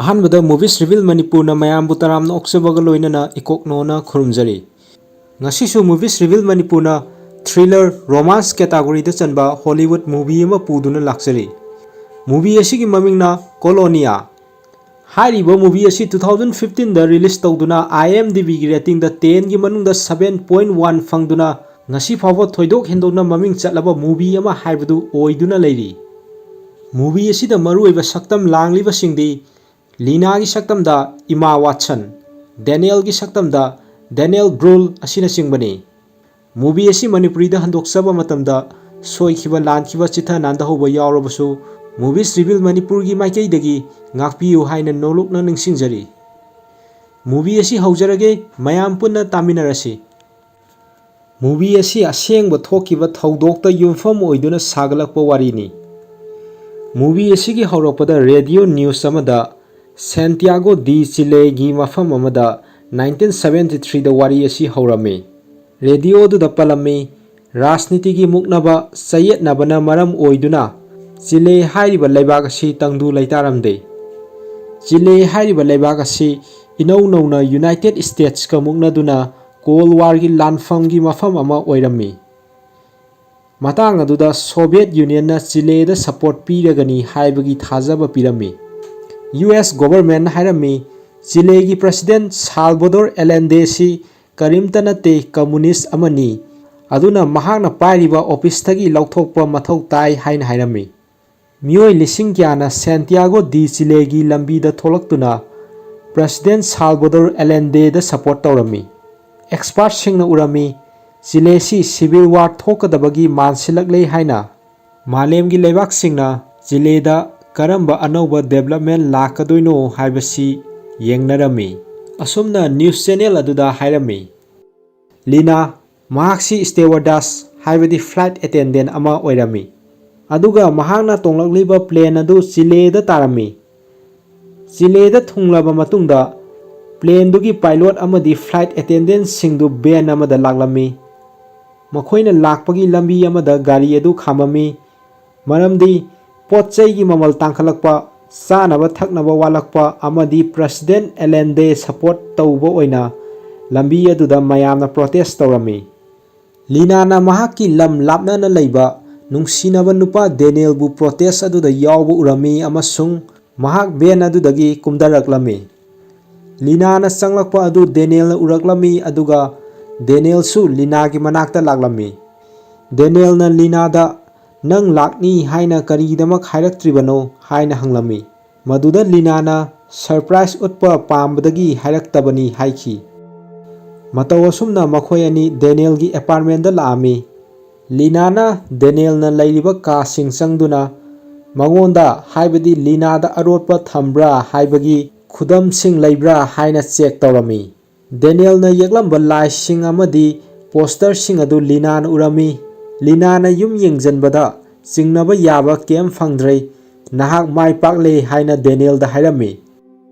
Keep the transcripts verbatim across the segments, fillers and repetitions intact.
ꯑꯍꯥꯟꯕꯗ Movies Reveal ꯃꯅꯤꯄꯨꯔꯅ ꯃꯌꯥꯝꯕꯨ ꯇꯔꯥꯝꯅ ꯑꯣꯛꯆꯕꯒ ꯂꯣꯏꯅꯅ ꯏꯀꯣꯛꯅꯣꯅ ꯈꯨꯔꯨꯝꯖꯔꯤ꯫ ꯉꯁꯤꯁꯨ Movies Reveal ꯃꯅꯤꯄꯨꯔꯅ thriller, romance category ꯗ ꯆꯟꯕ Hollywood movie ꯑꯃ ꯄꯨꯗꯨꯅ ꯂꯥꯛꯆꯔꯤ꯫ Movie ꯑꯁꯤꯒꯤ ꯃꯃꯤꯡꯅ Colonia꯫ ꯍꯥꯏꯔꯤꯕ movie ꯑꯁꯤ two thousand fifteen ꯗ release ꯇꯧꯗꯨꯅ IMDb ꯒꯤ rating ꯗ ten ꯒꯤ ꯃꯅꯨꯡꯗ seven point one ꯐꯪꯗꯨꯅ ꯉꯁꯤ ꯐꯥꯎꯕ ꯊꯣꯏꯗꯣꯛ ꯍꯦꯟꯗꯣꯛꯅ ꯃꯃꯤꯡ ꯆꯠꯂꯕ movie ꯑꯃ ꯍꯥꯏꯕꯗꯨ ꯑꯣꯏꯗꯨꯅ ꯂꯩꯔꯤ꯫ Movie ꯑꯁꯤꯗ ꯃꯔꯨꯑꯣꯏꯕ ꯁꯛꯇꯝ ꯂꯥꯡꯂꯤꯕꯁꯤꯡꯗꯤ ꯂꯤꯅꯥꯒꯤ ꯁꯛꯇꯝꯗ ꯏꯃꯥ ꯋꯥꯠꯁꯟ, ꯗꯦꯅꯤꯌꯦꯜꯒꯤ ꯁꯛꯇꯝꯗ ꯗꯦꯅꯤꯌꯦꯜ ꯕ꯭ꯔꯨꯜ ꯑꯁꯤꯅꯆꯤꯡꯕꯅꯤ꯫ Movie ꯑꯁꯤ ꯃꯅꯤꯄꯨꯔꯤꯗ ꯍꯟꯗꯣꯛꯆꯕ ꯃꯇꯝꯗ ꯁꯣꯏꯈꯤꯕ ꯂꯥꯟꯈꯤꯕ ꯆꯤꯊ ꯅꯥꯟꯊꯍꯧꯕ ꯌꯥꯎꯔꯕꯁꯨ Movies Reveal ꯃꯅꯤꯄꯨꯔꯒꯤ ꯃꯥꯏꯀꯩꯗꯒꯤ ꯉꯥꯛꯄꯤꯌꯨ ꯍꯥꯏꯅ ꯅꯣꯂꯨꯛꯅ ꯅꯤꯡꯁꯤꯡꯖꯔꯤ꯫ Movie ꯑꯁꯤ ꯍꯧꯖꯔꯒꯦ, ꯃꯌꯥꯝ ꯄꯨꯟꯅ ꯇꯥꯃꯤꯟꯅꯔꯁꯤ꯫ Movie ꯑꯁꯤ ꯑꯁꯦꯡꯕ ꯊꯣꯛꯈꯤꯕ ꯊꯧꯗꯣꯛꯇ ꯌꯨꯝꯐꯝ ꯑꯣꯏꯗꯨꯅ ꯁꯥꯒꯠꯂꯛꯄ ꯋꯥꯔꯤꯅꯤ꯫ Movie ꯑꯁꯤꯒꯤ ꯍꯧꯔꯛꯄꯗ radio news ꯑꯃꯗ Santiago de Chile ꯒꯤ ꯃꯐꯝ ꯑꯃꯗ nineteen seventy three ꯗ ꯋꯥꯔꯤ ꯑꯁꯤ ꯍꯧꯔꯝꯃꯤ꯫ Radio ꯗꯨꯗ ꯄꯜꯂꯝꯃꯤ, ꯔꯥꯖꯅꯤꯇꯤꯒꯤ ꯃꯨꯛꯅꯕ ꯆꯌꯦꯠꯅꯕꯅ ꯃꯔꯝ ꯑꯣꯏꯗꯨꯅ ꯆꯤꯂꯦ ꯍꯥꯏꯔꯤꯕ ꯂꯩꯕꯥꯛ ꯑꯁꯤ ꯇꯪꯗꯨ ꯂꯩꯇꯥꯔꯝꯗꯦ꯫ ꯆꯤꯂꯦ ꯍꯥꯏꯔꯤꯕ ꯂꯩꯕꯥꯛ ꯑꯁꯤ ꯏꯅꯧ ꯅꯧꯅ United States ꯀ ꯃꯨꯛꯅꯗꯨꯅ Cold War ꯒꯤ ꯂꯥꯟꯐꯝꯒꯤ ꯃꯐꯝ ꯑꯃ ꯑꯣꯏꯔꯝꯃꯤ꯫ ꯃꯇꯥꯡ ꯑꯗꯨꯗ Soviet Union ꯅ ꯆꯤꯂꯦꯗ support ꯄꯤꯔꯒꯅꯤ ꯍꯥꯏꯕꯒꯤ ꯊꯥꯖꯕ ꯄꯤꯔꯝꯃꯤ꯫ US government ꯅ ꯍꯥꯏꯔꯝꯃꯤ, ꯆꯤꯂꯦꯒꯤ President Salvador Allende ꯁꯤ ꯀꯔꯤꯝꯇ ꯅꯠꯇꯦ, communist ꯑꯃꯅꯤ, ꯑꯗꯨꯅ ꯃꯍꯥꯛꯅ ꯄꯥꯏꯔꯤꯕ office ꯇꯒꯤ ꯂꯧꯊꯣꯛꯄ ꯃꯊꯧ ꯇꯥꯏ ꯍꯥꯏꯅ ꯍꯥꯏꯔꯝꯃꯤ꯫ ꯃꯤꯑꯣꯏ ꯂꯤꯁꯤꯡ ꯀꯌꯥꯅ Santiago de Chile ꯒꯤ ꯂꯝꯕꯤꯗ ꯊꯣꯛꯂꯛꯇꯨꯅ President Salvador Allende ꯗ support ꯇꯧꯔꯝꯃꯤ꯫ Expert ꯁꯤꯡꯅ ꯎꯔꯝꯃꯤ, ꯆꯤꯂꯦ ꯁꯤ civil war ꯊꯣꯛꯀꯗꯕꯒꯤ ꯃꯥꯟꯁꯤꯜꯂꯛꯂꯦ ꯍꯥꯏꯅ꯫ ꯃꯥꯂꯦꯝꯒꯤ ꯂꯩꯕꯥꯛꯁꯤꯡꯅ ꯆꯤꯂꯦꯗ ꯀꯔꯝꯕ ꯑꯅꯧꯕ development ꯂꯥꯛꯀꯗꯣꯏꯅꯣ ꯍꯥꯏꯕꯁꯤ ꯌꯦꯡꯅꯔꯝꯃꯤ꯫ ꯑꯁꯨꯝꯅ news channel ꯑꯗꯨꯗ ꯍꯥꯏꯔꯝꯃꯤ꯫ ꯂꯤꯅꯥ, ꯃꯍꯥꯛꯁꯤ stewardess ꯍꯥꯏꯕꯗꯤ flight attendant ꯑꯃ ꯑꯣꯏꯔꯝꯃꯤ, ꯑꯗꯨꯒ ꯃꯍꯥꯛꯅ ꯇꯣꯡꯂꯛꯂꯤꯕ plane ꯑꯗꯨ ꯆꯤꯂꯦꯗ ꯇꯥꯔꯝꯃꯤ꯫ ꯆꯤꯂꯦꯗ ꯊꯨꯡꯂꯕ ꯃꯇꯨꯡꯗ plane ꯗꯨꯒꯤ pilot ꯑꯃꯗꯤ flight attendant ꯁꯤꯡꯗꯨ van ꯑꯃꯗ ꯂꯥꯛꯂꯝꯃꯤ꯫ ꯃꯈꯣꯏꯅ ꯂꯥꯛꯄꯒꯤ ꯂꯝꯕꯤ ꯑꯃꯗ ꯒꯥꯔꯤ ꯑꯗꯨ ꯈꯥꯝꯃꯝꯃꯤ, ꯃꯔꯝꯗꯤ ꯄꯣꯠ ꯆꯩꯒꯤ ꯃꯃꯜ ꯇꯥꯡꯈꯠꯂꯛꯄ, ꯆꯥꯅꯕ ꯊꯛꯅꯕ ꯋꯥꯠꯂꯛꯄ ꯑꯃꯗꯤ ꯄ꯭ꯔꯁꯤꯗꯦꯟ ꯑꯦꯂꯦꯟꯗꯦ ꯁꯄꯣꯔꯠ ꯇꯧꯕ ꯑꯣꯏꯅ ꯂꯝꯕꯤ ꯑꯗꯨꯗ ꯃꯌꯥꯝꯅ ꯄ꯭ꯔꯣꯇꯦꯁ ꯇꯧꯔꯝꯃꯤ꯫ ꯂꯤꯅꯥꯅ ꯃꯍꯥꯛꯀꯤ ꯂꯝ ꯂꯥꯞꯅꯅ ꯂꯩꯕ ꯅꯨꯡꯁꯤꯅꯕ ꯅꯨꯄꯥ ꯗꯦꯅꯤꯌꯦꯜꯕꯨ ꯄ꯭ꯔꯣꯇꯦꯁ ꯑꯗꯨꯗ ꯌꯥꯎꯕ ꯎꯔꯝꯃꯤ ꯑꯃꯁꯨꯡ ꯃꯍꯥꯛ ꯚꯦꯟ ꯑꯗꯨꯗꯒꯤ ꯀꯨꯝꯊꯔꯛꯂꯝꯃꯤ꯫ ꯂꯤꯅꯥꯅ ꯆꯪꯂꯛꯄ ꯑꯗꯨ ꯗꯦꯅꯤꯌꯦꯜꯅ ꯎꯔꯛꯂꯝꯃꯤ, ꯑꯗꯨꯒ ꯗꯦꯅꯤꯌꯦꯜꯁꯨ ꯂꯤꯅꯥꯒꯤ ꯃꯅꯥꯛꯇ ꯂꯥꯛꯂꯝꯃꯤ꯫ ꯗꯦꯅꯤꯌꯦꯜꯅ ꯂꯤꯅꯥꯗ, "ꯅꯪ ꯂꯥꯛꯅꯤ ꯍꯥꯏꯅ ꯀꯔꯤꯒꯤꯗꯃꯛ ꯍꯥꯏꯔꯛꯇ꯭ꯔꯤꯕꯅꯣ?" ꯍꯥꯏꯅ ꯍꯪꯂꯝꯃꯤ꯫ ꯃꯗꯨꯗ ꯂꯤꯅꯥꯅ ꯁꯔꯄ꯭ꯔꯥꯏꯖ ꯎꯠꯄ ꯄꯥꯝꯕꯗꯒꯤ ꯍꯥꯏꯔꯛꯇꯕꯅꯤ ꯍꯥꯏꯈꯤ꯫ ꯃꯇꯧ ꯑꯁꯨꯝꯅ ꯃꯈꯣꯏ ꯑꯅꯤ ꯗꯦꯅꯤꯌꯦꯜꯒꯤ ꯑꯦꯄꯥꯔꯠꯃꯦꯟꯗ ꯂꯥꯛꯑꯝꯃꯤ꯫ ꯂꯤꯅꯥꯅ ꯗꯦꯅꯤꯌꯦꯜꯅ ꯂꯩꯔꯤꯕ ꯀꯥꯁꯤꯡ ꯆꯪꯗꯨꯅ ꯃꯉꯣꯟꯗ, ꯍꯥꯏꯕꯗꯤ ꯂꯤꯅꯥꯗ ꯑꯔꯣꯠꯄ ꯊꯝꯕ꯭ꯔꯥ ꯍꯥꯏꯕꯒꯤ ꯈꯨꯗꯝꯁꯤꯡ ꯂꯩꯕ꯭ꯔꯥ ꯍꯥꯏꯅ ꯆꯦꯛ ꯇꯧꯔꯝꯃꯤ꯫ ꯗꯦꯅꯤꯌꯦꯜꯅ ꯌꯦꯛꯂꯝꯕ ꯂꯥꯏꯁꯤꯡ ꯑꯃꯗꯤ ꯄꯣꯁꯇꯔꯁꯤꯡ ꯑꯗꯨ ꯂꯤꯅꯥꯅ ꯎꯔꯝꯃꯤ꯫ ꯂꯤꯅꯥꯅ ꯌꯨꯝ ꯌꯦꯡꯁꯤꯟꯕꯗ ꯆꯤꯡꯅꯕ ꯌꯥꯕ ꯀꯩꯝ ꯐꯪꯗ꯭ꯔꯦ, "ꯅꯍꯥꯛ ꯃꯥꯏ ꯄꯥꯛꯂꯦ" ꯍꯥꯏꯅ ꯗꯦꯅꯤꯌꯦꯜꯗ ꯍꯥꯏꯔꯝꯃꯤ꯫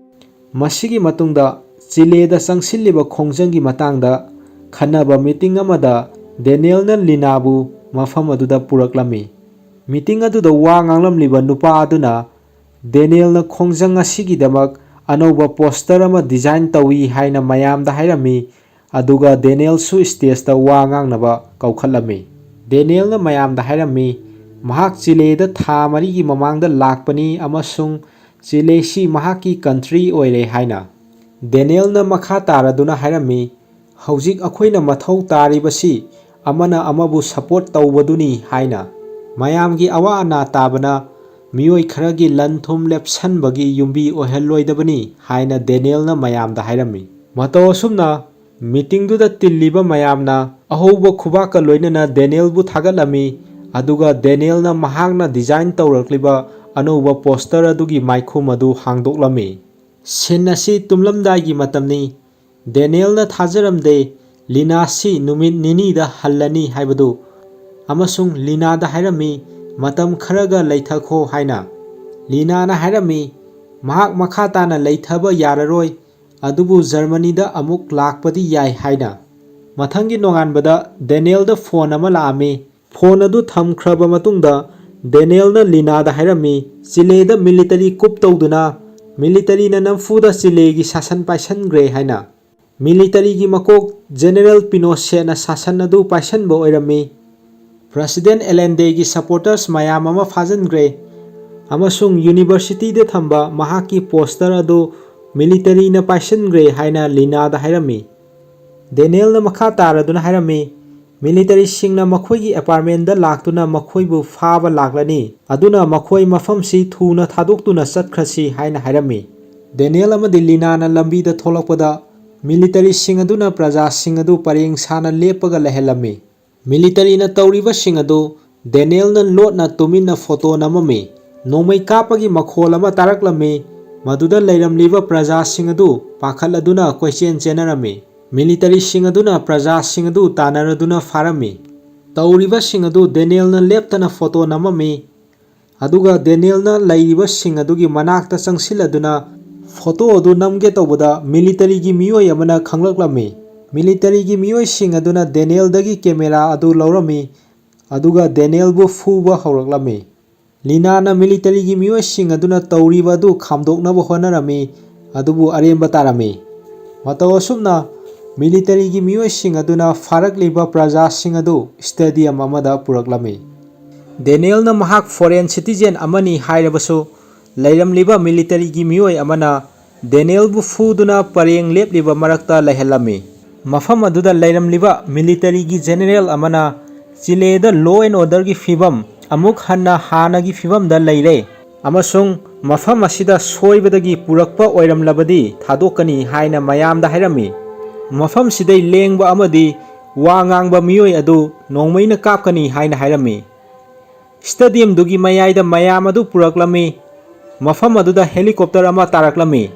ꯃꯁꯤꯒꯤ ꯃꯇꯨꯡꯗ ꯆꯤꯂꯦꯗ ꯆꯪꯁꯤꯜꯂꯤꯕ ꯈꯣꯡꯖꯪꯒꯤ ꯃꯇꯥꯡꯗ ꯈꯟꯅꯕ ꯃꯤꯇꯤꯡ ꯑꯃꯗ ꯗꯦꯅꯤꯌꯦꯜꯅ ꯂꯤꯅꯥꯕꯨ ꯃꯐꯝ ꯑꯗꯨꯗ ꯄꯨꯔꯛꯂꯝꯃꯤ꯫ ꯃꯤꯇꯤꯡ ꯑꯗꯨꯗ ꯋꯥ ꯉꯥꯡꯂꯝꯂꯤꯕ ꯅꯨꯄꯥ ꯑꯗꯨꯅ ꯗꯦꯅꯤꯌꯦꯜꯅ ꯈꯣꯡꯖꯪ ꯑꯁꯤꯒꯤꯗꯃꯛ ꯑꯅꯧꯕ ꯄꯣꯁꯇꯔ ꯑꯃ ꯗꯤꯖꯥꯏꯟ ꯇꯧꯏ ꯍꯥꯏꯅ ꯃꯌꯥꯝꯗ ꯍꯥꯏꯔꯝꯃꯤ, ꯑꯗꯨꯒ ꯗꯦꯅꯤꯌꯦꯜꯁꯨ ꯁ꯭ꯇꯦꯖꯇ ꯋꯥ ꯉꯥꯡꯅꯕ ꯀꯧꯈꯠꯂꯝꯃꯤ꯫ ꯗꯦꯅꯤꯌꯦꯜꯅ ꯃꯌꯥꯝꯗ ꯍꯥꯏꯔꯝꯃꯤ, ꯃꯍꯥꯛ ꯆꯤꯂꯦꯗ ꯊꯥ ꯃꯔꯤꯒꯤ ꯃꯃꯥꯡꯗ ꯂꯥꯛꯄꯅꯤ ꯑꯃꯁꯨꯡ ꯆꯤꯂꯦꯁꯤ ꯃꯍꯥꯛꯀꯤ ꯀꯟꯇ꯭ꯔꯤ ꯑꯣꯏꯔꯦ ꯍꯥꯏꯅ꯫ ꯗꯦꯅꯤꯌꯦꯜꯅ ꯃꯈꯥ ꯇꯥꯔꯗꯨꯅ ꯍꯥꯏꯔꯝꯃꯤ, "ꯍꯧꯖꯤꯛ ꯑꯩꯈꯣꯏꯅ ꯃꯊꯧ ꯇꯥꯔꯤꯕꯁꯤ ꯑꯃꯅ ꯑꯃꯕꯨ ꯁꯄꯣꯔꯠ ꯇꯧꯕꯗꯨꯅꯤ" ꯍꯥꯏꯅ꯫ ꯃꯌꯥꯝꯒꯤ ꯑꯋꯥ ꯑꯅꯥ ꯇꯥꯕꯅ ꯃꯤꯑꯣꯏ ꯈꯔꯒꯤ ꯂꯟ ꯊꯨꯝ ꯂꯦꯞꯁꯟꯕꯒꯤ ꯌꯨꯝꯕꯤ ꯑꯣꯏꯍꯜꯂꯣꯏꯗꯕꯅꯤ ꯍꯥꯏꯅ ꯗꯦꯅꯤꯌꯦꯜꯅ ꯃꯌꯥꯝꯗ ꯍꯥꯏꯔꯝꯃꯤ꯫ ꯃꯇꯧ ꯑꯁꯨꯝꯅ ꯃꯤꯇꯤꯡꯗꯨꯗ ꯇꯤꯜꯂꯤꯕ ꯃꯌꯥꯝꯅ ꯑꯍꯧꯕ ꯈꯨꯕꯥꯛꯀ ꯂꯣꯏꯅꯅ ꯗꯦꯅꯤꯌꯦꯜꯕꯨ ꯊꯥꯒꯠꯂꯝꯃꯤ, ꯑꯗꯨꯒ ꯗꯦꯅꯤꯌꯦꯜꯅ ꯃꯍꯥꯛꯅ ꯗꯤꯖꯥꯏꯟ ꯇꯧꯔꯛꯂꯤꯕ ꯑꯅꯧꯕ ꯄꯣꯁꯇꯔ ꯑꯗꯨꯒꯤ ꯃꯥꯏꯈꯨꯝ ꯑꯗꯨ ꯍꯥꯡꯗꯣꯛꯂꯝꯃꯤ꯫ ꯁꯤꯟ ꯑꯁꯤ ꯇꯨꯝꯂꯝꯗꯥꯏꯒꯤ ꯃꯇꯝꯅꯤ꯫ ꯗꯦꯅꯤꯌꯦꯜꯅ ꯊꯥꯖꯔꯝꯗꯦ ꯂꯤꯅꯥꯁꯤ ꯅꯨꯃꯤꯠ ꯅꯤꯅꯤꯗ ꯍꯜꯂꯅꯤ ꯍꯥꯏꯕꯗꯨ, ꯑꯃꯁꯨꯡ ꯂꯤꯅꯥꯗ ꯍꯥꯏꯔꯝꯃꯤ, "ꯃꯇꯝ ꯈꯔꯒ ꯂꯩꯊꯈꯣ" ꯍꯥꯏꯅ꯫ ꯂꯤꯅꯥꯅ ꯍꯥꯏꯔꯝꯃꯤ, ꯃꯍꯥꯛ ꯃꯈꯥ ꯇꯥꯅ ꯂꯩꯊꯕ ꯌꯥꯔꯔꯣꯏ, ꯑꯗꯨꯕꯨ ꯖꯔꯃꯅꯤꯗ ꯑꯃꯨꯛ ꯂꯥꯛꯄꯗꯤ ꯌꯥꯏ ꯍꯥꯏꯅ꯫ ꯃꯊꯪꯒꯤ ꯅꯣꯡꯉꯥꯟꯕꯗ ꯗꯦꯅꯤꯌꯦꯜꯗ ꯐꯣꯟ ꯑꯃ ꯂꯥꯛꯑꯝꯃꯤ꯫ ꯐꯣꯟ ꯑꯗꯨ ꯊꯝꯈ꯭ꯔꯕ ꯃꯇꯨꯡꯗ ꯗꯦꯅꯤꯌꯦꯜꯅ ꯂꯤꯅꯥꯗ ꯍꯥꯏꯔꯝꯃꯤ, ꯆꯤꯂꯦꯗ ꯃꯤꯂꯤꯇꯔꯤ ꯀꯨꯞ ꯇꯧꯗꯨꯅ ꯃꯤꯂꯤꯇꯔꯤꯅ ꯅꯝꯐꯨꯗ ꯆꯤꯂꯦꯒꯤ ꯁꯥꯁꯟ ꯄꯥꯏꯁꯟꯈ꯭ꯔꯦ ꯍꯥꯏꯅ꯫ ꯃꯤꯂꯤꯇꯔꯤꯒꯤ ꯃꯀꯣꯛ ꯖꯦꯅꯦꯔꯦꯜ ꯄꯤꯅꯣꯁꯦꯠꯅ ꯁꯥꯁꯟ ꯑꯗꯨ ꯄꯥꯏꯁꯟꯕ ꯑꯣꯏꯔꯝꯃꯤ꯫ ꯄ꯭ꯔꯁꯤꯗꯦꯟ ꯑꯦꯂꯦꯟꯗꯦꯒꯤ ꯁꯄꯣꯔꯇꯔꯁ ꯃꯌꯥꯝ ꯑꯃ ꯐꯥꯖꯤꯟꯈ꯭ꯔꯦ ꯑꯃꯁꯨꯡ ꯌꯨꯅꯤꯚꯔꯁꯤꯇꯤꯗ ꯊꯝꯕ ꯃꯍꯥꯛꯀꯤ ꯄꯣꯁꯇꯔ ꯑꯗꯨ ꯃꯤꯂꯤꯇꯔꯤꯅ ꯄꯥꯏꯁꯤꯟꯈ꯭ꯔꯦ ꯍꯥꯏꯅ ꯂꯤꯅꯥꯗ ꯍꯥꯏꯔꯝꯃꯤ꯫ ꯗꯦꯅꯤꯌꯦꯜꯅ ꯃꯈꯥ ꯇꯥꯔꯗꯨꯅ ꯍꯥꯏꯔꯝꯃꯤ, ꯃꯤꯂꯤꯇꯔꯤꯁꯤꯡꯅ ꯃꯈꯣꯏꯒꯤ ꯑꯦꯄꯥꯔꯠꯃꯦꯟꯗ ꯂꯥꯛꯇꯨꯅ ꯃꯈꯣꯏꯕꯨ ꯐꯥꯕ ꯂꯥꯛꯂꯅꯤ, ꯑꯗꯨꯅ ꯃꯈꯣꯏ ꯃꯐꯝꯁꯤ ꯊꯨꯅ ꯊꯥꯗꯣꯛꯇꯨꯅ ꯆꯠꯈ꯭ꯔꯁꯤ ꯍꯥꯏꯅ ꯍꯥꯏꯔꯝꯃꯤ꯫ ꯗꯦꯅꯤꯌꯦꯜ ꯑꯃꯗꯤ ꯂꯤꯅꯥꯅ ꯂꯝꯕꯤꯗ ꯊꯣꯛꯂꯛꯄꯗ ꯃꯤꯂꯤꯇꯔꯤꯁꯤꯡ ꯑꯗꯨꯅ ꯄ꯭ꯔꯖꯥꯁꯤꯡ ꯑꯗꯨ ꯄꯔꯦꯡ ꯁꯥꯅ ꯂꯦꯞꯄꯒ ꯂꯩꯍꯜꯂꯝꯃꯤ꯫ ꯃꯤꯂꯤꯇꯔꯤꯅ ꯇꯧꯔꯤꯕꯁꯤꯡ ꯑꯗꯨ ꯗꯦꯅꯤꯌꯦꯜꯅ ꯂꯣꯠꯅ ꯇꯨꯃꯤꯟꯅ ꯐꯣꯇꯣ ꯅꯝꯃꯝꯃꯤ꯫ ꯅꯣꯡꯃꯩ ꯀꯥꯞꯄꯒꯤ ꯃꯈꯣꯜ ꯑꯃ ꯇꯥꯔꯛꯂꯝꯃꯤ꯫ ꯃꯗꯨꯗ ꯂꯩꯔꯝꯂꯤꯕ ꯄ꯭ꯔꯖꯥꯁꯤꯡ ꯑꯗꯨ ꯄꯥꯈꯠꯂꯗꯨꯅ ꯀꯣꯏꯆꯦꯟ ꯆꯦꯟꯅꯔꯝꯃꯤ꯫ ꯃꯤꯂꯤꯇꯔꯤꯁꯤꯡ ꯑꯗꯨꯅ ꯄ꯭ꯔꯖꯥꯁꯤꯡ ꯑꯗꯨ ꯇꯥꯟꯅꯔꯗꯨꯅ ꯐꯥꯔꯝꯃꯤ꯫ ꯇꯧꯔꯤꯕꯁꯤꯡ ꯑꯗꯨ ꯗꯦꯅꯤꯌꯦꯜꯅ ꯂꯦꯞꯇꯅ ꯐꯣꯇꯣ ꯅꯝꯃꯝꯃꯤ꯫ ꯑꯗꯨꯒ ꯗꯦꯅꯤꯌꯦꯜꯅ ꯂꯩꯔꯤꯕꯁꯤꯡ ꯑꯗꯨꯒꯤ ꯃꯅꯥꯛꯇ ꯆꯪꯁꯤꯜꯂꯗꯨꯅ ꯐꯣꯇꯣ ꯑꯗꯨ ꯅꯝꯒꯦ ꯇꯧꯕꯗ ꯃꯤꯂꯤꯇꯔꯤꯒꯤ ꯃꯤꯑꯣꯏ ꯑꯃꯅ ꯈꯪꯂꯛꯂꯝꯃꯤ꯫ ꯃꯤꯂꯤꯇꯔꯤꯒꯤ ꯃꯤꯑꯣꯏꯁꯤꯡ ꯑꯗꯨꯅ ꯗꯦꯅꯤꯌꯦꯜꯗꯒꯤ ꯀꯦꯃꯦꯔꯥ ꯑꯗꯨ ꯂꯧꯔꯝꯃꯤ, ꯑꯗꯨꯒ ꯗꯦꯅꯤꯌꯦꯜꯕꯨ ꯐꯨꯕ ꯍꯧꯔꯛꯂꯝꯃꯤ꯫ ꯂꯤꯅꯥꯅ ꯃꯤꯂꯤꯇꯔꯤꯒꯤ ꯃꯤꯑꯣꯏꯁꯤꯡ ꯑꯗꯨꯅ ꯇꯧꯔꯤꯕ ꯑꯗꯨ ꯈꯥꯝꯗꯣꯛꯅꯕ ꯍꯣꯠꯅꯔꯝꯃꯤ, ꯑꯗꯨꯕꯨ ꯑꯔꯦꯝꯕ ꯇꯥꯔꯝꯃꯤ꯫ ꯃꯇꯧ ꯑꯁꯨꯝꯅ ꯃꯤꯂꯤꯇꯔꯤꯒꯤ ꯃꯤꯑꯣꯏꯁꯤꯡ ꯑꯗꯨꯅ ꯐꯥꯔꯛꯂꯤꯕ ꯄ꯭ꯔꯖꯥꯁꯤꯡ ꯑꯗꯨ ꯁ꯭ꯇꯦꯗꯤꯌꯝ ꯑꯃꯗ ꯄꯨꯔꯛꯂꯝꯃꯤ꯫ ꯗꯦꯅꯤꯌꯦꯜꯅ ꯃꯍꯥꯛ ꯐꯣꯔꯦꯟ ꯁꯤꯇꯤꯖꯦꯟ ꯑꯃꯅꯤ ꯍꯥꯏꯔꯕꯁꯨ, ꯂꯩꯔꯝꯂꯤꯕ ꯃꯤꯂꯤꯇꯔꯤꯒꯤ ꯃꯤꯑꯣꯏ ꯑꯃꯅ ꯗꯦꯅꯤꯌꯦꯜꯕꯨ ꯐꯨꯗꯨꯅ ꯄꯔꯦꯡ ꯂꯦꯞꯂꯤꯕ ꯃꯔꯛꯇ ꯂꯩꯍꯜꯂꯝꯃꯤ꯫ ꯃꯐꯝ ꯑꯗꯨꯗ ꯂꯩꯔꯝꯂꯤꯕ ꯃꯤꯂꯤꯇꯔꯤꯒꯤ ꯖꯦꯅꯦꯔꯦꯜ ꯑꯃꯅ ꯆꯤꯂꯦꯗ law and orderꯒꯤ ꯐꯤꯕꯝ ꯑꯃꯨꯛ ꯍꯟꯅ ꯍꯥꯟꯅꯒꯤ ꯐꯤꯕꯝꯗ ꯂꯩꯔꯦ ꯑꯃꯁꯨꯡ ꯃꯐꯝ ꯑꯁꯤꯗ ꯁꯣꯏꯕꯗꯒꯤ ꯄꯨꯔꯛꯄ ꯑꯣꯏꯔꯝꯂꯕꯗꯤ ꯊꯥꯗꯣꯛꯀꯅꯤ ꯍꯥꯏꯅ ꯃꯌꯥꯝꯗ ꯍꯥꯏꯔꯝꯃꯤ꯫ ꯃꯐꯝꯁꯤꯗꯩ ꯂꯦꯡꯕ ꯑꯃꯗꯤ ꯋꯥ ꯉꯥꯡꯕ ꯃꯤꯑꯣꯏ ꯑꯗꯨ ꯅꯣꯡꯃꯩꯅ ꯀꯥꯞꯀꯅꯤ ꯍꯥꯏꯅ ꯍꯥꯏꯔꯝꯃꯤ꯫ ꯁ꯭ꯇꯦꯗꯤꯌꯝꯗꯨꯒꯤ ꯃꯌꯥꯏꯗ ꯃꯌꯥꯝ ꯑꯗꯨ ꯄꯨꯔꯛꯂꯝꯃꯤ꯫ ꯃꯐꯝ ꯑꯗꯨꯗ ꯍꯦꯂꯤꯀꯣꯞꯇꯔ ꯑꯃ ꯇꯥꯔꯛꯂꯝꯃꯤ꯫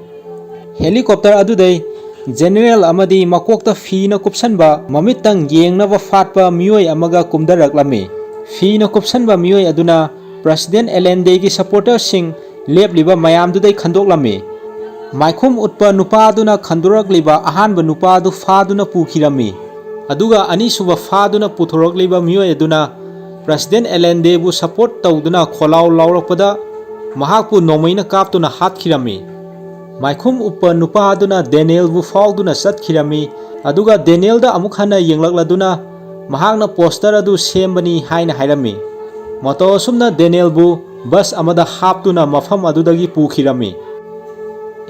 ꯍꯦꯂꯤꯀꯣꯞꯇꯔ ꯑꯗꯨꯗꯩ ꯖꯦꯅꯦꯔꯦꯜ ꯑꯃꯗꯤ ꯃꯀꯣꯛꯇ ꯐꯤꯅ ꯀꯨꯞꯁꯟꯕ, ꯃꯃꯤꯠꯇꯪ ꯌꯦꯡꯅꯕ ꯐꯥꯠꯄ ꯃꯤꯑꯣꯏ ꯑꯃꯒ ꯀꯨꯝꯊꯔꯛꯂꯝꯃꯤ꯫ ꯐꯤꯅ ꯀꯨꯞꯁꯟꯕ ꯃꯤꯑꯣꯏ ꯑꯗꯨꯅ ꯄ꯭ꯔꯁꯤꯗꯦꯟ ꯑꯦꯂꯦꯟꯗꯦꯒꯤ ꯁꯄꯣꯔꯇꯔꯁꯤꯡ ꯂꯦꯞꯂꯤꯕ ꯃꯌꯥꯝꯗꯨꯗꯩ ꯈꯟꯗꯣꯛꯂꯝꯃꯤ꯫ ꯃꯥꯏꯈꯨꯝ ꯎꯠꯄ ꯅꯨꯄꯥꯗꯨꯅ ꯈꯟꯗꯣꯔꯛꯂꯤꯕ ꯑꯍꯥꯟꯕ ꯅꯨꯄꯥꯗꯨ ꯐꯥꯗꯨꯅ ꯄꯨꯈꯤꯔꯝꯃꯤ꯫ ꯑꯗꯨꯒ ꯑꯅꯤꯁꯨꯕ ꯐꯥꯗꯨꯅ ꯄꯨꯊꯣꯔꯛꯂꯤꯕ ꯃꯤꯑꯣꯏ ꯑꯗꯨꯅ ꯄ꯭ꯔꯁꯤꯗꯦꯟ ꯑꯦꯂꯦꯟꯗꯦꯕꯨ ꯁꯄꯣꯔꯠ ꯇꯧꯗꯨꯅ ꯈꯣꯜꯂꯥꯎ ꯂꯥꯎꯔꯛꯄꯗ ꯃꯍꯥꯛꯄꯨ ꯅꯣꯡꯃꯩꯅ ꯀꯥꯞꯇꯨꯅ ꯍꯥꯠꯈꯤꯔꯝꯃꯤ꯫ ꯃꯥꯏꯈꯨꯝ ꯎꯞꯄ ꯅꯨꯄꯥ ꯑꯗꯨꯅ ꯗꯦꯅꯤꯌꯦꯜꯕꯨ ꯐꯥꯎꯗꯨꯅ ꯆꯠꯈꯤꯔꯝꯃꯤ, ꯑꯗꯨꯒ ꯗꯦꯅꯤꯌꯦꯜꯗ ꯑꯃꯨꯛ ꯍꯟꯅ ꯌꯦꯡꯂꯛꯂꯗꯨꯅ ꯃꯍꯥꯛꯅ ꯄꯣꯁꯇꯔ ꯑꯗꯨ ꯁꯦꯝꯕꯅꯤ ꯍꯥꯏꯅ ꯍꯥꯏꯔꯝꯃꯤ꯫ ꯃꯇꯧ ꯑꯁꯨꯝꯅ ꯗꯦꯅꯤꯌꯦꯜꯕꯨ ꯕꯁ ꯑꯃꯗ ꯍꯥꯞꯇꯨꯅ ꯃꯐꯝ ꯑꯗꯨꯗꯒꯤ ꯄꯨꯈꯤꯔꯝꯃꯤ꯫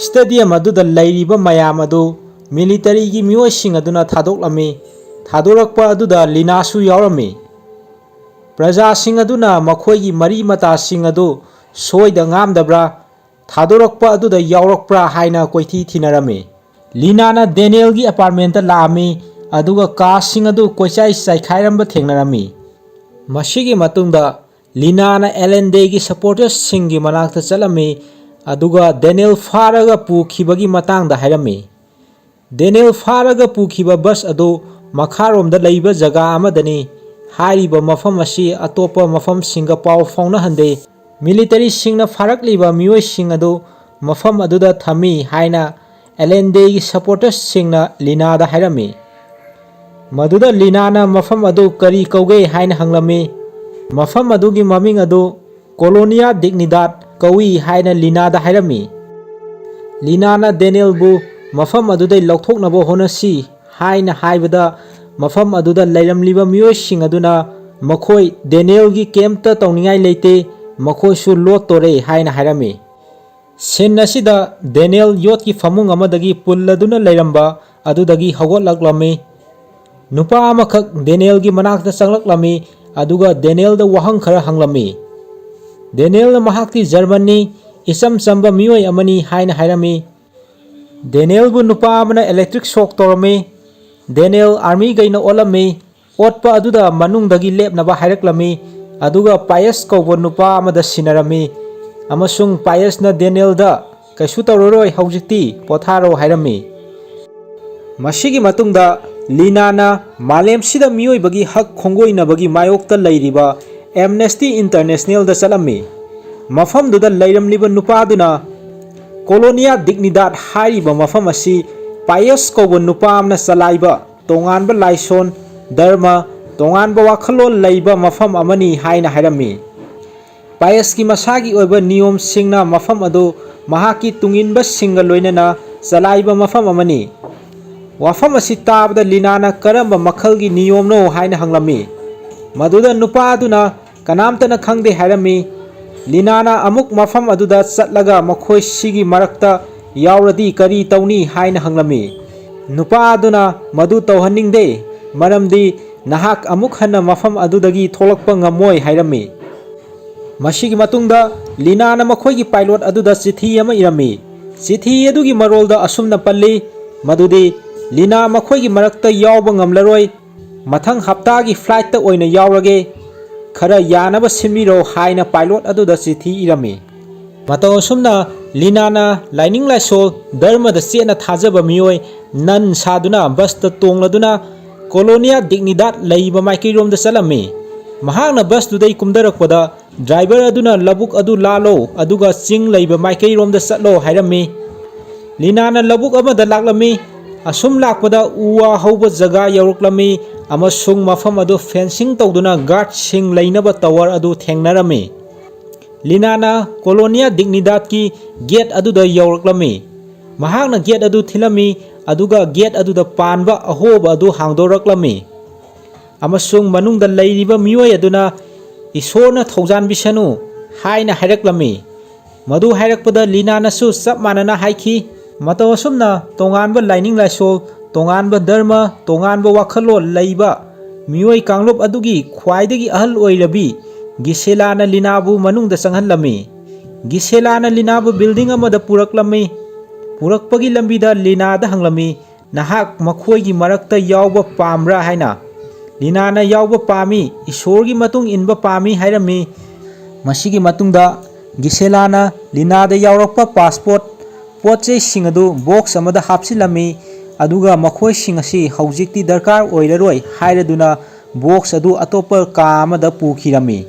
ꯁ꯭ꯇꯦꯗꯤꯌꯝ ꯑꯗꯨꯗ ꯂꯩꯔꯤꯕ ꯃꯌꯥꯝ ꯑꯗꯨ ꯃꯤꯂꯤꯇꯔꯤꯒꯤ ꯃꯤꯑꯣꯏꯁꯤꯡ ꯑꯗꯨꯅ ꯊꯥꯗꯣꯛꯂꯝꯃꯤ꯫ ꯊꯥꯗꯣꯔꯛꯄ ꯑꯗꯨꯗ ꯂꯤꯅꯥꯁꯨ ꯌꯥꯎꯔꯝꯃꯤ꯫ ꯄ꯭ꯔꯖꯥꯁꯤꯡ ꯑꯗꯨꯅ ꯃꯈꯣꯏꯒꯤ ꯃꯔꯤ ꯃꯇꯥꯁꯤꯡ ꯑꯗꯨ ꯁꯣꯏꯗ ꯉꯥꯝꯗꯕ꯭ꯔꯥ, ꯊꯥꯗꯣꯔꯛꯄ ꯑꯗꯨꯗ ꯌꯥꯎꯔꯛꯄ꯭ꯔꯥ ꯍꯥꯏꯅ ꯀꯣꯏꯊꯤ ꯊꯤꯅꯔꯝꯃꯤ꯫ ꯂꯤꯅꯥꯅ ꯗꯦꯅꯤꯌꯦꯜꯒꯤ ꯑꯦꯄꯥꯔꯠꯃꯦꯟꯇ ꯂꯥꯛꯑꯝꯃꯤ, ꯑꯗꯨꯒ ꯀꯥꯁꯤꯡ ꯑꯗꯨ ꯀꯣꯏꯆꯥꯏ ꯆꯥꯏꯈꯥꯏꯔꯝꯕ ꯊꯦꯡꯅꯔꯝꯃꯤ꯫ ꯃꯁꯤꯒꯤ ꯃꯇꯨꯡꯗ ꯂꯤꯅꯥꯅ ꯑꯦꯂꯦꯟꯗꯦꯒꯤ ꯁꯄꯣꯔꯇꯔꯁꯤꯡꯒꯤ ꯃꯅꯥꯛꯇ ꯆꯠꯂꯝꯃꯤ, ꯑꯗꯨꯒ ꯗꯦꯅꯤꯌꯦꯜ ꯐꯥꯔꯒ ꯄꯨꯈꯤꯕꯒꯤ ꯃꯇꯥꯡꯗ ꯍꯥꯏꯔꯝꯃꯤ꯫ ꯗꯦꯅꯤꯌꯦꯜ ꯐꯥꯔꯒ ꯄꯨꯈꯤꯕ ꯕꯁ ꯑꯗꯨ ꯃꯈꯥꯔꯣꯝꯗ ꯂꯩꯕ ꯖꯒꯥ ꯑꯃꯗꯅꯤ꯫ ꯍꯥꯏꯔꯤꯕ ꯃꯐꯝ ꯑꯁꯤ ꯑꯇꯣꯞꯄ ꯃꯐꯝꯁꯤꯡꯒ ꯄꯥꯎ ꯐꯥꯎꯅꯍꯟꯗꯦ꯫ ꯃꯤꯂꯤꯇꯔꯤꯁꯤꯡꯅ ꯐꯥꯔꯛꯂꯤꯕ ꯃꯤꯑꯣꯏꯁꯤꯡ ꯑꯗꯨ ꯃꯐꯝ ꯑꯗꯨꯗ ꯊꯝꯃꯤ ꯍꯥꯏꯅ ꯑꯦꯂꯦꯟꯗꯦꯒꯤ ꯁꯄꯣꯔꯇꯔꯁꯤꯡꯅ ꯂꯤꯅꯥꯗ ꯍꯥꯏꯔꯝꯃꯤ꯫ ꯃꯗꯨꯗ ꯂꯤꯅꯥꯅ ꯃꯐꯝ ꯑꯗꯨ ꯀꯔꯤ ꯀꯧꯒꯦ ꯍꯥꯏꯅ ꯍꯪꯂꯝꯃꯤ꯫ ꯃꯐꯝ ꯑꯗꯨꯒꯤ ꯃꯃꯤꯡ ꯑꯗꯨ ꯀꯣꯂꯣꯅꯤꯌꯥ ꯗꯤꯒꯅꯤꯗꯥꯗ ꯀꯧꯏ ꯍꯥꯏꯅ ꯂꯤꯅꯥꯗ ꯍꯥꯏꯔꯝꯃꯤ꯫ ꯂꯤꯅꯥꯅ ꯗꯦꯅꯤꯌꯦꯜꯕꯨ ꯃꯐꯝ ꯑꯗꯨꯗꯩ ꯂꯧꯊꯣꯛꯅꯕ ꯍꯣꯠꯅꯁꯤ ꯍꯥꯏꯅ ꯍꯥꯏꯕꯗ, ꯃꯐꯝ ꯑꯗꯨꯗ ꯂꯩꯔꯝꯂꯤꯕ ꯃꯤꯑꯣꯏꯁꯤꯡ ꯑꯗꯨꯅ ꯃꯈꯣꯏ ꯗꯦꯅꯤꯌꯦꯜꯒꯤ ꯀꯩꯝꯇ ꯇꯧꯅꯤꯡꯉꯥꯏ ꯂꯩꯇꯦ, ꯃꯈꯣꯏꯁꯨ ꯂꯣꯠꯇꯣꯔꯦ ꯍꯥꯏꯅ ꯍꯥꯏꯔꯝꯃꯤ꯫ ꯁꯤꯟ ꯑꯁꯤꯗ ꯗꯦꯅꯤꯌꯦꯜ ꯌꯣꯠꯀꯤ ꯐꯃꯨꯡ ꯑꯃꯗꯒꯤ ꯄꯨꯜꯂꯗꯨꯅ ꯂꯩꯔꯝꯕ ꯑꯗꯨꯗꯒꯤ ꯍꯧꯒꯠꯂꯛꯂꯝꯃꯤ꯫ ꯅꯨꯄꯥ ꯑꯃꯈꯛ ꯗꯦꯅꯤꯌꯦꯜꯒꯤ ꯃꯅꯥꯛꯇ ꯆꯪꯂꯛꯂꯝꯃꯤ, ꯑꯗꯨꯒ ꯗꯦꯅꯤꯌꯦꯜꯗ ꯋꯥꯍꯪ ꯈꯔ ꯍꯪꯂꯝꯃꯤ꯫ ꯗꯦꯅꯤꯌꯦꯜꯅ ꯃꯍꯥꯛꯇꯤ ꯖꯔꯃꯟꯅꯤ, ꯏꯆꯝ ꯆꯝꯕ ꯃꯤꯑꯣꯏ ꯑꯃꯅꯤ ꯍꯥꯏꯅ ꯍꯥꯏꯔꯝꯃꯤ꯫ ꯗꯦꯅꯤꯌꯦꯜꯕꯨ ꯅꯨꯄꯥ ꯑꯃꯅ ꯏꯂꯦꯛꯇ꯭ꯔꯤꯛ ꯁꯣꯛ ꯇꯧꯔꯝꯃꯤ꯫ ꯗꯦꯅꯤꯌꯦꯜ ꯑꯥꯔꯃꯤꯈꯩꯅ ꯑꯣꯠꯂꯝꯃꯤ꯫ ꯑꯣꯠꯄ ꯑꯗꯨꯗ ꯃꯅꯨꯡꯗꯒꯤ ꯂꯦꯞꯅꯕ ꯍꯥꯏꯔꯛꯂꯝꯃꯤ, ꯑꯗꯨꯒ ꯄꯥꯌꯁ ꯀꯧꯕ ꯅꯨꯄꯥ ꯑꯃꯗ ꯁꯤꯟꯅꯔꯝꯃꯤ, ꯑꯃꯁꯨꯡ ꯄꯥꯌꯁꯅ ꯗꯦꯅꯤꯌꯦꯜꯗ, "ꯀꯩꯁꯨ ꯇꯧꯔꯔꯣꯏ, ꯍꯧꯖꯤꯛꯇꯤ ꯄꯣꯊꯥꯔꯣ" ꯍꯥꯏꯔꯝꯃꯤ꯫ ꯃꯁꯤꯒꯤ ꯃꯇꯨꯡꯗ ꯂꯤꯅꯥꯅ ꯃꯥꯂꯦꯝꯁꯤꯗ ꯃꯤꯑꯣꯏꯕꯒꯤ ꯍꯛ ꯈꯣꯡꯒꯣꯏꯅꯕꯒꯤ ꯃꯥꯌꯣꯛꯇ ꯂꯩꯔꯤꯕ ꯑꯦꯝꯅꯦꯁꯇꯤ ꯏꯟꯇꯔꯅꯦꯁꯅꯦꯜꯗ ꯆꯠꯂꯝꯃꯤ꯫ ꯃꯐꯝꯗꯨꯗ ꯂꯩꯔꯝꯂꯤꯕ ꯅꯨꯄꯥꯗꯨꯅ ꯀꯣꯂꯣꯅꯤꯌꯥ ꯗꯤꯒꯅꯤꯗꯥꯗ ꯍꯥꯏꯔꯤꯕ ꯃꯐꯝ ꯑꯁꯤ ꯄꯥꯌꯁ ꯀꯧꯕ ꯅꯨꯄꯥ ꯑꯃꯅ ꯆꯂꯥꯏꯕ ꯇꯣꯉꯥꯟꯕ ꯂꯥꯏꯁꯣꯟ, ꯙꯔꯃ, ꯇꯣꯉꯥꯟꯕ ꯋꯥꯈꯜꯂꯣꯟ ꯂꯩꯕ ꯃꯐꯝ ꯑꯃꯅꯤ ꯍꯥꯏꯅ ꯍꯥꯏꯔꯝꯃꯤ꯫ ꯄꯥꯌꯦꯁꯀꯤ ꯃꯁꯥꯒꯤ ꯑꯣꯏꯕ ꯅꯤꯌꯣꯝꯁꯤꯡꯅ ꯃꯐꯝ ꯑꯗꯨ ꯃꯍꯥꯛꯀꯤ ꯇꯨꯡꯏꯟꯕꯁꯤꯡꯒ ꯂꯣꯏꯅꯅ ꯆꯂꯥꯏꯕ ꯃꯐꯝ ꯑꯃꯅꯤ꯫ ꯋꯥꯐꯝ ꯑꯁꯤ ꯇꯥꯕꯗ ꯂꯤꯅꯥꯅ ꯀꯔꯝꯕ ꯃꯈꯜꯒꯤ ꯅꯤꯌꯣꯝꯅꯣ ꯍꯥꯏꯅ ꯍꯪꯂꯝꯃꯤ꯫ ꯃꯗꯨꯗ ꯅꯨꯄꯥ ꯑꯗꯨꯅ ꯀꯅꯥꯝꯇꯅ ꯈꯪꯗꯦ ꯍꯥꯏꯔꯝꯃꯤ꯫ ꯂꯤꯅꯥꯅ ꯑꯃꯨꯛ ꯃꯐꯝ ꯑꯗꯨꯗ ꯆꯠꯂꯒ ꯃꯈꯣꯏꯁꯤꯒꯤ ꯃꯔꯛꯇ ꯌꯥꯎꯔꯗꯤ ꯀꯔꯤ ꯇꯧꯅꯤ ꯍꯥꯏꯅ ꯍꯪꯂꯝꯃꯤ꯫ ꯅꯨꯄꯥ ꯑꯗꯨꯅ ꯃꯗꯨ ꯇꯧꯍꯟꯅꯤꯡꯗꯦ, ꯃꯔꯝꯗꯤ ꯅꯍꯥꯛ ꯑꯃꯨꯛ ꯍꯟꯅ ꯃꯐꯝ ꯑꯗꯨꯗꯒꯤ ꯊꯣꯛꯂꯛꯄ ꯉꯝꯃꯣꯏ ꯍꯥꯏꯔꯝꯃꯤ꯫ ꯃꯁꯤꯒꯤ ꯃꯇꯨꯡꯗ ꯂꯤꯅꯥꯅ ꯃꯈꯣꯏꯒꯤ ꯄꯥꯏꯂꯣꯠ ꯑꯗꯨꯗ ꯆꯤꯊꯤ ꯑꯃ ꯏꯔꯝꯃꯤ꯫ ꯆꯤꯊꯤ ꯑꯗꯨꯒꯤ ꯃꯔꯣꯜꯗ ꯑꯁꯨꯝꯅ ꯄꯜꯂꯤ, ꯃꯗꯨꯗꯤ ꯂꯤꯅꯥ ꯃꯈꯣꯏꯒꯤ ꯃꯔꯛꯇ ꯌꯥꯎꯕ ꯉꯝꯂꯔꯣꯏ, ꯃꯊꯪ ꯍꯞꯇꯥꯒꯤ ꯐ꯭ꯂꯥꯏꯠꯇ ꯑꯣꯏꯅ ꯌꯥꯎꯔꯒꯦ, ꯈꯔ ꯌꯥꯅꯕ ꯁꯤꯟꯕꯤꯔꯣ ꯍꯥꯏꯅ ꯄꯥꯏꯂꯣꯠ ꯑꯗꯨꯗ ꯆꯤꯊꯤ ꯏꯔꯝꯃꯤ꯫ ꯃꯇꯧ ꯑꯁꯨꯝꯅ ꯂꯤꯅꯥꯅ ꯂꯥꯏꯅꯤꯡ ꯂꯥꯏꯁꯣꯜ, ꯙꯔꯃꯗ ꯆꯦꯠꯅ ꯊꯥꯖꯕ ꯃꯤꯑꯣꯏ ꯅꯟ ꯁꯥꯗꯨꯅ ꯕꯁꯇ ꯇꯣꯡꯂꯗꯨꯅ ꯀꯣꯂꯣꯅꯤꯌꯥ ꯗꯤꯒꯅꯤꯗꯥꯠ ꯂꯩꯕ ꯃꯥꯏꯀꯩꯔꯣꯝꯗ ꯆꯠꯂꯝꯃꯤ꯫ ꯃꯍꯥꯛꯅ ꯕꯁꯇꯨꯗꯩ ꯀꯨꯝꯊꯔꯛꯄꯗ ꯗ꯭ꯔꯥꯏꯚꯔ ꯑꯗꯨꯅ "ꯂꯧꯕꯨꯛ ꯑꯗꯨ ꯂꯥꯜꯂꯣ, ꯑꯗꯨꯒ ꯆꯤꯡ ꯂꯩꯕ ꯃꯥꯏꯀꯩꯔꯣꯝꯗ ꯆꯠꯂꯣ" ꯍꯥꯏꯔꯝꯃꯤ꯫ ꯂꯤꯅꯥꯅ ꯂꯧꯕꯨꯛ ꯑꯃꯗ ꯂꯥꯛꯂꯝꯃꯤ꯫ ꯑꯁꯨꯝ ꯂꯥꯛꯄꯗ ꯎ ꯋꯥ ꯍꯧꯕ ꯖꯒꯥ ꯌꯧꯔꯛꯂꯝꯃꯤ ꯑꯃꯁꯨꯡ ꯃꯐꯝ ꯑꯗꯨ ꯐꯦꯟꯁꯤꯡ ꯇꯧꯗꯨꯅ ꯒꯥꯔꯗꯁꯤꯡ ꯂꯩꯅꯕ ꯇꯋꯔ ꯑꯗꯨ ꯊꯦꯡꯅꯔꯝꯃꯤ꯫ ꯂꯤꯅꯥꯅ ꯀꯣꯂꯣꯅꯤꯌꯥ ꯗꯤꯒꯅꯤꯗꯥꯠꯀꯤ ꯒꯦꯠ ꯑꯗꯨꯗ ꯌꯧꯔꯛꯂꯝꯃꯤ꯫ ꯃꯍꯥꯛꯅ ꯒꯦꯠ ꯑꯗꯨ ꯊꯤꯜꯂꯝꯃꯤ, ꯑꯗꯨꯒ ꯒꯦꯠ ꯑꯗꯨꯗ ꯄꯥꯟꯕ ꯑꯍꯣꯕ ꯑꯗꯨ ꯍꯥꯡꯗꯣꯔꯛꯂꯝꯃꯤ꯫ ꯑꯃꯁꯨꯡ ꯃꯅꯨꯡꯗ ꯂꯩꯔꯤꯕ ꯃꯤꯑꯣꯏ ꯑꯗꯨꯅ "ꯏꯁꯣꯔꯅ ꯊꯧꯖꯥꯟꯕꯤꯁꯅꯨ" ꯍꯥꯏꯅ ꯍꯥꯏꯔꯛꯂꯝꯃꯤ꯫ ꯃꯗꯨ ꯍꯥꯏꯔꯛꯄꯗ ꯂꯤꯅꯥꯅꯁꯨ ꯆꯞ ꯃꯥꯟꯅꯅ ꯍꯥꯏꯈꯤ꯫ ꯃꯇꯧ ꯑꯁꯨꯝꯅ ꯇꯣꯉꯥꯟꯕ ꯂꯥꯏꯅꯤꯡ ꯂꯥꯏꯁꯣꯜ, ꯇꯣꯉꯥꯟꯕ ꯙꯔꯃ, ꯇꯣꯉꯥꯟꯕ ꯋꯥꯈꯜꯂꯣꯟ ꯂꯩꯕ ꯃꯤꯑꯣꯏ ꯀꯥꯡꯂꯨꯞ ꯑꯗꯨꯒꯤ ꯈ꯭ꯋꯥꯏꯗꯒꯤ ꯑꯍꯜ ꯑꯣꯏꯔꯕꯤ ꯒꯤꯁꯦꯂꯥꯅ ꯂꯤꯅꯥꯕꯨ ꯃꯅꯨꯡꯗ ꯆꯪꯍꯜꯂꯝꯃꯤ꯫ ꯒꯤꯁꯦꯂꯥꯅ ꯂꯤꯅꯥꯕꯨ ꯕꯤꯜꯗꯤꯡ ꯑꯃꯗ ꯄꯨꯔꯛꯂꯝꯃꯤ꯫ ꯄꯨꯔꯛꯄꯒꯤ ꯂꯝꯕꯤꯗ ꯂꯤꯅꯥꯗ ꯍꯪꯂꯝꯃꯤ, "ꯅꯍꯥꯛ ꯃꯈꯣꯏꯒꯤ ꯃꯔꯛꯇ ꯌꯥꯎꯕ ꯄꯥꯝꯕ꯭ꯔꯥ?" ꯍꯥꯏꯅ꯫ ꯂꯤꯅꯥꯅ "ꯌꯥꯎꯕ ꯄꯥꯝꯃꯤ, ꯏꯁꯣꯔꯒꯤ ꯃꯇꯨꯡ ꯏꯟꯕ ꯄꯥꯝꯃꯤ" ꯍꯥꯏꯔꯝꯃꯤ꯫ ꯃꯁꯤꯒꯤ ꯃꯇꯨꯡꯗ ꯒꯤꯁꯦꯂꯥꯅ ꯂꯤꯅꯥꯗ ꯌꯥꯎꯔꯛꯄ ꯄꯥꯁꯄꯣꯔꯠ, ꯄꯣꯠ ꯆꯩꯁꯤꯡ ꯑꯗꯨ ꯕꯣꯛꯁ ꯑꯃꯗ ꯍꯥꯞꯆꯤꯜꯂꯝꯃꯤ, ꯑꯗꯨꯒ ꯃꯈꯣꯏꯁꯤꯡ ꯑꯁꯤ ꯍꯧꯖꯤꯛꯇꯤ ꯗꯔꯀꯥꯔ ꯑꯣꯏꯔꯔꯣꯏ ꯍꯥꯏꯔꯗꯨꯅ ꯕꯣꯛꯁ ꯑꯗꯨ ꯑꯇꯣꯞꯄ ꯀꯥ ꯑꯃꯗ ꯄꯨꯈꯤꯔꯝꯃꯤ꯫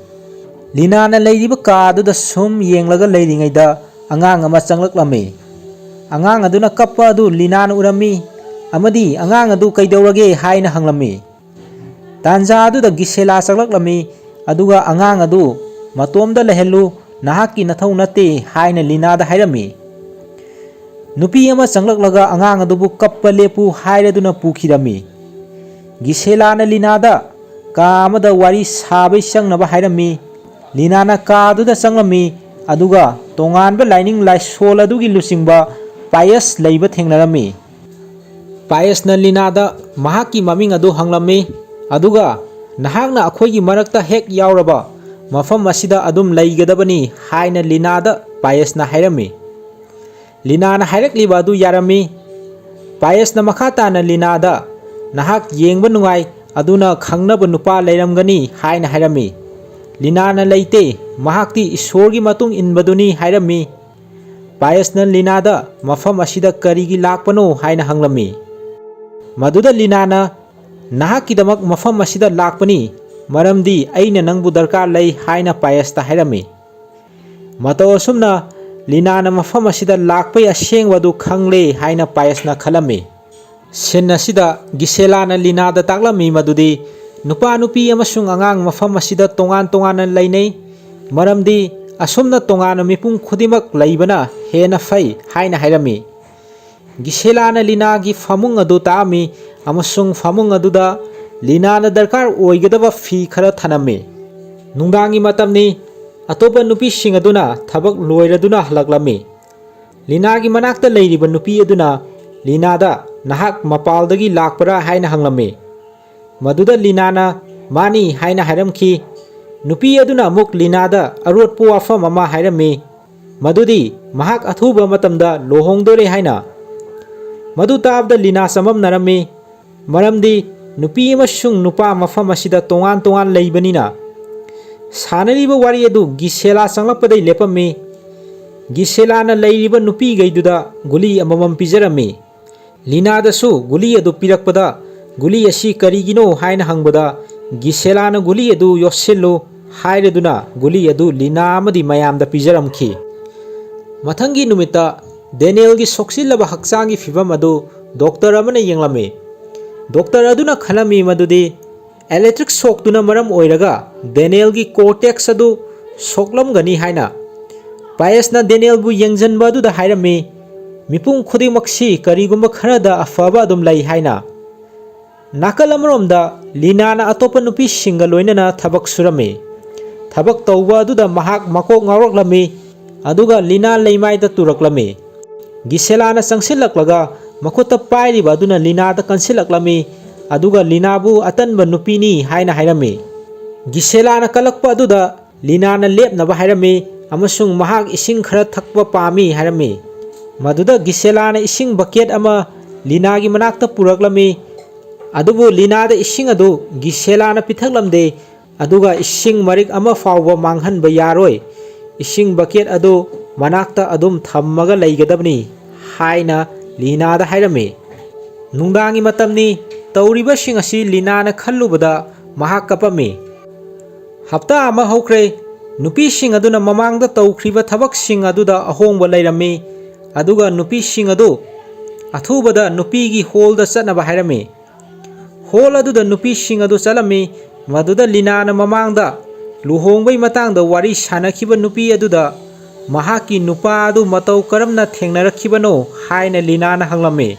ꯂꯤꯅꯥꯅ ꯂꯩꯔꯤꯕ ꯀꯥ ꯑꯗꯨꯗ ꯁꯨꯝ ꯌꯦꯡꯂꯒ ꯂꯩꯔꯤꯉꯩꯗ ꯑꯉꯥꯡ ꯑꯃ ꯆꯪꯂꯛꯂꯝꯃꯤ꯫ ꯑꯉꯥꯡ ꯑꯗꯨꯅ ꯀꯞꯄ ꯑꯗꯨ ꯂꯤꯅꯥꯅ ꯎꯔꯝꯃꯤ ꯑꯃꯗꯤ "ꯑꯉꯥꯡ ꯑꯗꯨ ꯀꯩꯗꯧꯔꯒꯦ?" ꯍꯥꯏꯅ ꯍꯪꯂꯝꯃꯤ꯫ ꯇꯥꯟꯖꯥ ꯑꯗꯨꯗ ꯒꯤꯁꯦꯂꯥ ꯆꯪꯂꯛꯂꯝꯃꯤ, ꯑꯗꯨꯒ ꯑꯉꯥꯡ ꯑꯗꯨ ꯃꯇꯣꯝꯗ ꯂꯩꯍꯜꯂꯨ, ꯅꯍꯥꯛꯀꯤ ꯅꯊꯧ ꯅꯠꯇꯦ ꯍꯥꯏꯅ ꯂꯤꯅꯥꯗ ꯍꯥꯏꯔꯝꯃꯤ꯫ ꯅꯨꯄꯤ ꯑꯃ ꯆꯪꯂꯛꯂꯒ ꯑꯉꯥꯡ ꯑꯗꯨꯕꯨ ꯀꯞꯄ ꯂꯦꯞꯄꯨ ꯍꯥꯏꯔꯗꯨꯅ ꯄꯨꯈꯤꯔꯝꯃꯤ꯫ ꯒꯤꯁꯦꯂꯥꯅ ꯂꯤꯅꯥꯗ ꯀꯥ ꯑꯃꯗ ꯋꯥꯔꯤ ꯁꯥꯕꯩ ꯆꯪꯅꯕ ꯍꯥꯏꯔꯝꯃꯤ꯫ ꯂꯤꯅꯥꯅ ꯀꯥꯗꯨꯗ ꯆꯪꯂꯝꯃꯤ, ꯑꯗꯨꯒ ꯇꯣꯉꯥꯟꯕ ꯂꯥꯏꯅꯤꯡ ꯂꯥꯏꯁꯣꯜ ꯑꯗꯨꯒꯤ ꯂꯨꯆꯤꯡꯕ ꯄꯥꯌꯁ ꯂꯩꯕ ꯊꯦꯡꯅꯔꯝꯃꯤ꯫ ꯄꯥꯌꯁꯅ ꯂꯤꯅꯥꯗ ꯃꯍꯥꯛꯀꯤ ꯃꯃꯤꯡ ꯑꯗꯨ ꯍꯪꯂꯝꯃꯤ, ꯑꯗꯨꯒ "ꯅꯍꯥꯛꯅ ꯑꯩꯈꯣꯏꯒꯤ ꯃꯔꯛꯇ ꯍꯦꯛ ꯌꯥꯎꯔꯕ ꯃꯐꯝ ꯑꯁꯤꯗ ꯑꯗꯨꯝ ꯂꯩꯒꯗꯕꯅꯤ" ꯍꯥꯏꯅ ꯂꯤꯅꯥꯗ ꯄꯥꯌꯁꯅ ꯍꯥꯏꯔꯝꯃꯤ꯫ ꯂꯤꯅꯥꯅ ꯍꯥꯏꯔꯛꯂꯤꯕ ꯑꯗꯨ ꯌꯥꯔꯝꯃꯤ꯫ ꯄꯥꯌꯁꯅ ꯃꯈꯥ ꯇꯥꯅ ꯂꯤꯅꯥꯗ, "ꯅꯍꯥꯛ ꯌꯦꯡꯕ ꯅꯨꯡꯉꯥꯏ, ꯑꯗꯨꯅ ꯈꯪꯅꯕ ꯅꯨꯄꯥ ꯂꯩꯔꯝꯒꯅꯤ" ꯍꯥꯏꯅ ꯍꯥꯏꯔꯝꯃꯤ꯫ ꯂꯤꯅꯥꯅ, "ꯂꯩꯇꯦ, ꯃꯍꯥꯛꯇꯤ ꯏꯁꯣꯔꯒꯤ ꯃꯇꯨꯡ ꯏꯟꯕꯗꯨꯅꯤ" ꯍꯥꯏꯔꯝꯃꯤ꯫ ꯄꯥꯌꯁꯅ ꯂꯤꯅꯥꯗ ꯃꯐꯝ ꯑꯁꯤꯗ ꯀꯔꯤꯒꯤ ꯂꯥꯛꯄꯅꯣ ꯍꯥꯏꯅ ꯍꯪꯂꯝꯃꯤ꯫ ꯃꯗꯨꯗ ꯂꯤꯅꯥꯅ, "ꯅꯍꯥꯛꯀꯤꯗꯃꯛ ꯃꯐꯝ ꯑꯁꯤꯗ ꯂꯥꯛꯄꯅꯤ, ꯃꯔꯝꯗꯤ ꯑꯩꯅ ꯅꯪꯕꯨ ꯗꯔꯀꯥꯔ ꯂꯩ" ꯍꯥꯏꯅ ꯄꯥꯌꯁꯇ ꯍꯥꯏꯔꯝꯃꯤ꯫ ꯃꯇꯧ ꯑꯁꯨꯝꯅ ꯂꯤꯅꯥꯅ ꯃꯐꯝ ꯑꯁꯤꯗ ꯂꯥꯛꯄꯒꯤ ꯑꯁꯦꯡꯕ ꯑꯗꯨ ꯈꯪꯂꯦ ꯍꯥꯏꯅ ꯄꯥꯌꯁꯅ ꯈꯜꯂꯝꯃꯤ꯫ ꯁꯤꯟ ꯑꯁꯤꯗ ꯒꯤꯁꯦꯂꯥꯅ ꯂꯤꯅꯥꯗ ꯇꯥꯛꯂꯝꯃꯤ ꯃꯗꯨꯗꯤ ꯅꯨꯄꯥ, ꯅꯨꯄꯤ ꯑꯃꯁꯨꯡ ꯑꯉꯥꯡ ꯃꯐꯝ ꯑꯁꯤꯗ ꯇꯣꯉꯥꯟ ꯇꯣꯉꯥꯟꯅ ꯂꯩꯅꯩ, ꯃꯔꯝꯗꯤ ꯑꯁꯨꯝꯅ ꯇꯣꯉꯥꯟꯅ ꯃꯤꯄꯨꯝ ꯈꯨꯗꯤꯡꯃꯛ ꯂꯩꯕꯅ ꯍꯦꯟꯅ ꯐꯩ ꯍꯥꯏꯅ ꯍꯥꯏꯔꯝꯃꯤ꯫ ꯒꯤꯁꯦꯂꯥꯅ ꯂꯤꯅꯥꯒꯤ ꯐꯃꯨꯡ ꯑꯗꯨ ꯇꯥꯛꯑꯝꯃꯤ ꯑꯃꯁꯨꯡ ꯐꯃꯨꯡ ꯑꯗꯨꯗ ꯂꯤꯅꯥꯅ ꯗꯔꯀꯥꯔ ꯑꯣꯏꯒꯗꯕ ꯐꯤ ꯈꯔ ꯊꯅꯝꯃꯤ꯫ ꯅꯨꯡꯗꯥꯡꯒꯤ ꯃꯇꯝꯅꯤ, ꯑꯇꯣꯞꯄ ꯅꯨꯄꯤꯁꯤꯡ ꯑꯗꯨꯅ ꯊꯕꯛ ꯂꯣꯏꯔꯗꯨꯅ ꯍꯜꯂꯛꯂꯝꯃꯤ꯫ ꯂꯤꯅꯥꯒꯤ ꯃꯅꯥꯛꯇ ꯂꯩꯔꯤꯕ ꯅꯨꯄꯤ ꯑꯗꯨꯅ ꯂꯤꯅꯥꯗ, "ꯅꯍꯥꯛ ꯃꯄꯥꯜꯗꯒꯤ ꯂꯥꯛꯄ꯭ꯔꯥ?" ꯍꯥꯏꯅ ꯍꯪꯂꯝꯃꯤ꯫ ꯃꯗꯨꯗ ꯂꯤꯅꯥꯅ, "ꯃꯥꯅꯤ" ꯍꯥꯏꯅ ꯍꯥꯏꯔꯝꯈꯤ꯫ ꯅꯨꯄꯤ ꯑꯗꯨꯅ ꯑꯃꯨꯛ ꯂꯤꯅꯥꯗ ꯑꯔꯣꯠꯄ ꯋꯥꯐꯝ ꯑꯃ ꯍꯥꯏꯔꯝꯃꯤ, ꯃꯗꯨꯗꯤ ꯃꯍꯥꯛ ꯑꯊꯨꯕ ꯃꯇꯝꯗ ꯂꯨꯍꯣꯡꯗꯣꯔꯦ ꯍꯥꯏꯅ꯫ ꯃꯗꯨ ꯇꯥꯕꯗ ꯂꯤꯅꯥ ꯆꯃꯝꯅꯔꯝꯃꯤ, ꯃꯔꯝꯗꯤ ꯅꯨꯄꯤ ꯑꯃꯁꯨꯡ ꯅꯨꯄꯥ ꯃꯐꯝ ꯑꯁꯤꯗ ꯇꯣꯉꯥꯟ ꯇꯣꯉꯥꯟ ꯂꯩꯕꯅꯤꯅ꯫ ꯁꯥꯟꯅꯔꯤꯕ ꯋꯥꯔꯤ ꯑꯗꯨ ꯒꯤꯁꯦꯂꯥ ꯆꯪꯂꯛꯄꯗꯩ ꯂꯦꯞꯄꯝꯃꯤ꯫ ꯒꯤꯁꯦꯂꯥꯅ ꯂꯩꯔꯤꯕ ꯅꯨꯄꯤꯈꯩꯗꯨꯗ ꯒꯨꯂꯤ ꯑꯃꯃꯝ ꯄꯤꯖꯔꯝꯃꯤ꯫ ꯂꯤꯅꯥꯗꯁꯨ ꯒꯨꯂꯤ ꯑꯗꯨ ꯄꯤꯔꯛꯄꯗ, "ꯒꯨꯂꯤ ꯑꯁꯤ ꯀꯔꯤꯒꯤꯅꯣ?" ꯍꯥꯏꯅ ꯍꯪꯕꯗ, ꯒꯤꯁꯦꯂꯥꯅ ꯒꯨꯂꯤ ꯑꯗꯨ ꯌꯣꯠꯁꯤꯜꯂꯨ ꯍꯥꯏꯔꯗꯨꯅ ꯒꯨꯂꯤ ꯑꯗꯨ ꯂꯤꯅꯥ ꯑꯃꯗꯤ ꯃꯌꯥꯝꯗ ꯄꯤꯖꯔꯝꯈꯤ꯫ ꯃꯊꯪꯒꯤ ꯅꯨꯃꯤꯠꯇ ꯗꯦꯅꯤꯌꯦꯜꯒꯤ ꯁꯣꯛꯆꯤꯜꯂꯕ ꯍꯛꯆꯥꯡꯒꯤ ꯐꯤꯕꯝ ꯑꯗꯨ ꯗꯣꯛꯇꯔ ꯑꯃꯅ ꯌꯦꯡꯂꯝꯃꯤ꯫ ꯗꯣꯛꯇꯔ ꯑꯗꯨꯅ ꯈꯜꯂꯝꯃꯤ ꯃꯗꯨꯗꯤ ꯏꯂꯦꯛꯇ꯭ꯔꯤꯛ ꯁꯣꯛꯇꯨꯅ ꯃꯔꯝ ꯑꯣꯏꯔꯒ ꯗꯦꯅꯤꯌꯦꯜꯒꯤ ꯀꯣꯔꯇꯦꯛꯁ ꯑꯗꯨ ꯁꯣꯛꯂꯝꯒꯅꯤ ꯍꯥꯏꯅ ꯄꯥꯌꯦꯁꯅ ꯗꯦꯅꯤꯌꯦꯜꯕꯨ ꯌꯦꯡꯁꯤꯟꯕ ꯑꯗꯨꯗ ꯍꯥꯏꯔꯝꯃꯤ, "ꯃꯤꯄꯨꯝ ꯈꯨꯗꯤꯡꯃꯛꯁꯤ ꯀꯔꯤꯒꯨꯝꯕ ꯈꯔꯗ ꯑꯐꯕ ꯑꯗꯨꯝ ꯂꯩ" ꯍꯥꯏꯅ꯫ ꯅꯥꯀꯜ ꯑꯃꯔꯣꯝꯗ ꯂꯤꯅꯥꯅ ꯑꯇꯣꯞꯄ ꯅꯨꯄꯤꯁꯤꯡꯒ ꯂꯣꯏꯅꯅ ꯊꯕꯛ ꯁꯨꯔꯝꯃꯤ꯫ ꯊꯕꯛ ꯇꯧꯕ ꯑꯗꯨꯗ ꯃꯍꯥꯛ ꯃꯀꯣꯛ ꯉꯥꯎꯔꯛꯂꯝꯃꯤ, ꯑꯗꯨꯒ ꯂꯤꯅꯥ ꯂꯩꯃꯥꯏꯗ ꯇꯨꯔꯛꯂꯝꯃꯤ꯫ ꯒꯤꯁꯦꯂꯥꯅ ꯆꯪꯁꯤꯜꯂꯛꯂꯒ ꯃꯈꯨꯠꯇ ꯄꯥꯏꯔꯤꯕ ꯑꯗꯨꯅ ꯂꯤꯅꯥꯗ ꯀꯟꯁꯤꯜꯂꯛꯂꯝꯃꯤ, ꯑꯗꯨꯒ ꯂꯤꯅꯥꯕꯨ "ꯑꯇꯟꯕ ꯅꯨꯄꯤꯅꯤ" ꯍꯥꯏꯅ ꯍꯥꯏꯔꯝꯃꯤ꯫ ꯒꯤꯁꯦꯂꯥꯅ ꯀꯜꯂꯛꯄ ꯑꯗꯨꯗ ꯂꯤꯅꯥꯅ ꯂꯦꯞꯅꯕ ꯍꯥꯏꯔꯝꯃꯤ ꯑꯃꯁꯨꯡ ꯃꯍꯥꯛ ꯏꯁꯤꯡ ꯈꯔ ꯊꯛꯄ ꯄꯥꯝꯃꯤ ꯍꯥꯏꯔꯝꯃꯤ꯫ ꯃꯗꯨꯗ ꯒꯤꯁꯦꯂꯥꯅ ꯏꯁꯤꯡ ꯕꯀꯦꯠ ꯑꯃ ꯂꯤꯅꯥꯒꯤ ꯃꯅꯥꯛꯇ ꯄꯨꯔꯛꯂꯝꯃꯤ, ꯑꯗꯨꯕꯨ ꯂꯤꯅꯥꯗ ꯏꯁꯤꯡ ꯑꯗꯨ ꯒꯤꯁꯦꯂꯥꯅ ꯄꯤꯊꯛꯂꯝꯗꯦ, ꯑꯗꯨꯒ "ꯏꯁꯤꯡ ꯃꯔꯤꯛ ꯑꯃ ꯐꯥꯎꯕ ꯃꯥꯡꯍꯟꯕ ꯌꯥꯔꯣꯏ, ꯏꯁꯤꯡ ꯕꯀꯦꯠ ꯑꯗꯨ ꯃꯅꯥꯛꯇ ꯑꯗꯨꯝ ꯊꯝꯃꯒ ꯂꯩꯒꯗꯕꯅꯤ" ꯍꯥꯏꯅ ꯂꯤꯅꯥꯗ ꯍꯥꯏꯔꯝꯃꯤ꯫ ꯅꯨꯡꯗꯥꯡꯒꯤ ꯃꯇꯝꯅꯤ, ꯇꯧꯔꯤꯕꯁꯤꯡ ꯑꯁꯤ ꯂꯤꯅꯥꯅ ꯈꯜꯂꯨꯕꯗ ꯃꯍꯥꯛ ꯀꯞꯄꯝꯃꯤ꯫ ꯍꯞꯇꯥ ꯑꯃ ꯍꯧꯈ꯭ꯔꯦ꯫ ꯅꯨꯄꯤꯁꯤꯡ ꯑꯗꯨꯅ ꯃꯃꯥꯡꯗ ꯇꯧꯈ꯭ꯔꯤꯕ ꯊꯕꯛꯁꯤꯡ ꯑꯗꯨꯗ ꯑꯍꯣꯡꯕ ꯂꯩꯔꯝꯃꯤ, ꯑꯗꯨꯒ ꯅꯨꯄꯤꯁꯤꯡ ꯑꯗꯨ ꯑꯊꯨꯕꯗ ꯅꯨꯄꯤꯒꯤ ꯍꯣꯜꯗ ꯆꯠꯅꯕ ꯍꯥꯏꯔꯝꯃꯤ꯫ ꯍꯣꯜ ꯑꯗꯨꯗ ꯅꯨꯄꯤꯁꯤꯡ ꯑꯗꯨ ꯆꯠꯂꯝꯃꯤ, ꯃꯗꯨꯗ ꯂꯤꯅꯥꯅ ꯃꯃꯥꯡꯗ ꯂꯨꯍꯣꯡꯕꯒꯤ ꯃꯇꯥꯡꯗ ꯋꯥꯔꯤ ꯁꯥꯅꯈꯤꯕ ꯅꯨꯄꯤ ꯑꯗꯨꯗ ꯃꯍꯥꯛꯀꯤ ꯅꯨꯄꯥ ꯑꯗꯨ ꯃꯇꯧ ꯀꯔꯝꯅ ꯊꯦꯡꯅꯔꯛꯈꯤꯕꯅꯣ ꯍꯥꯏꯅ ꯂꯤꯅꯥꯅ ꯍꯪꯂꯝꯃꯤ꯫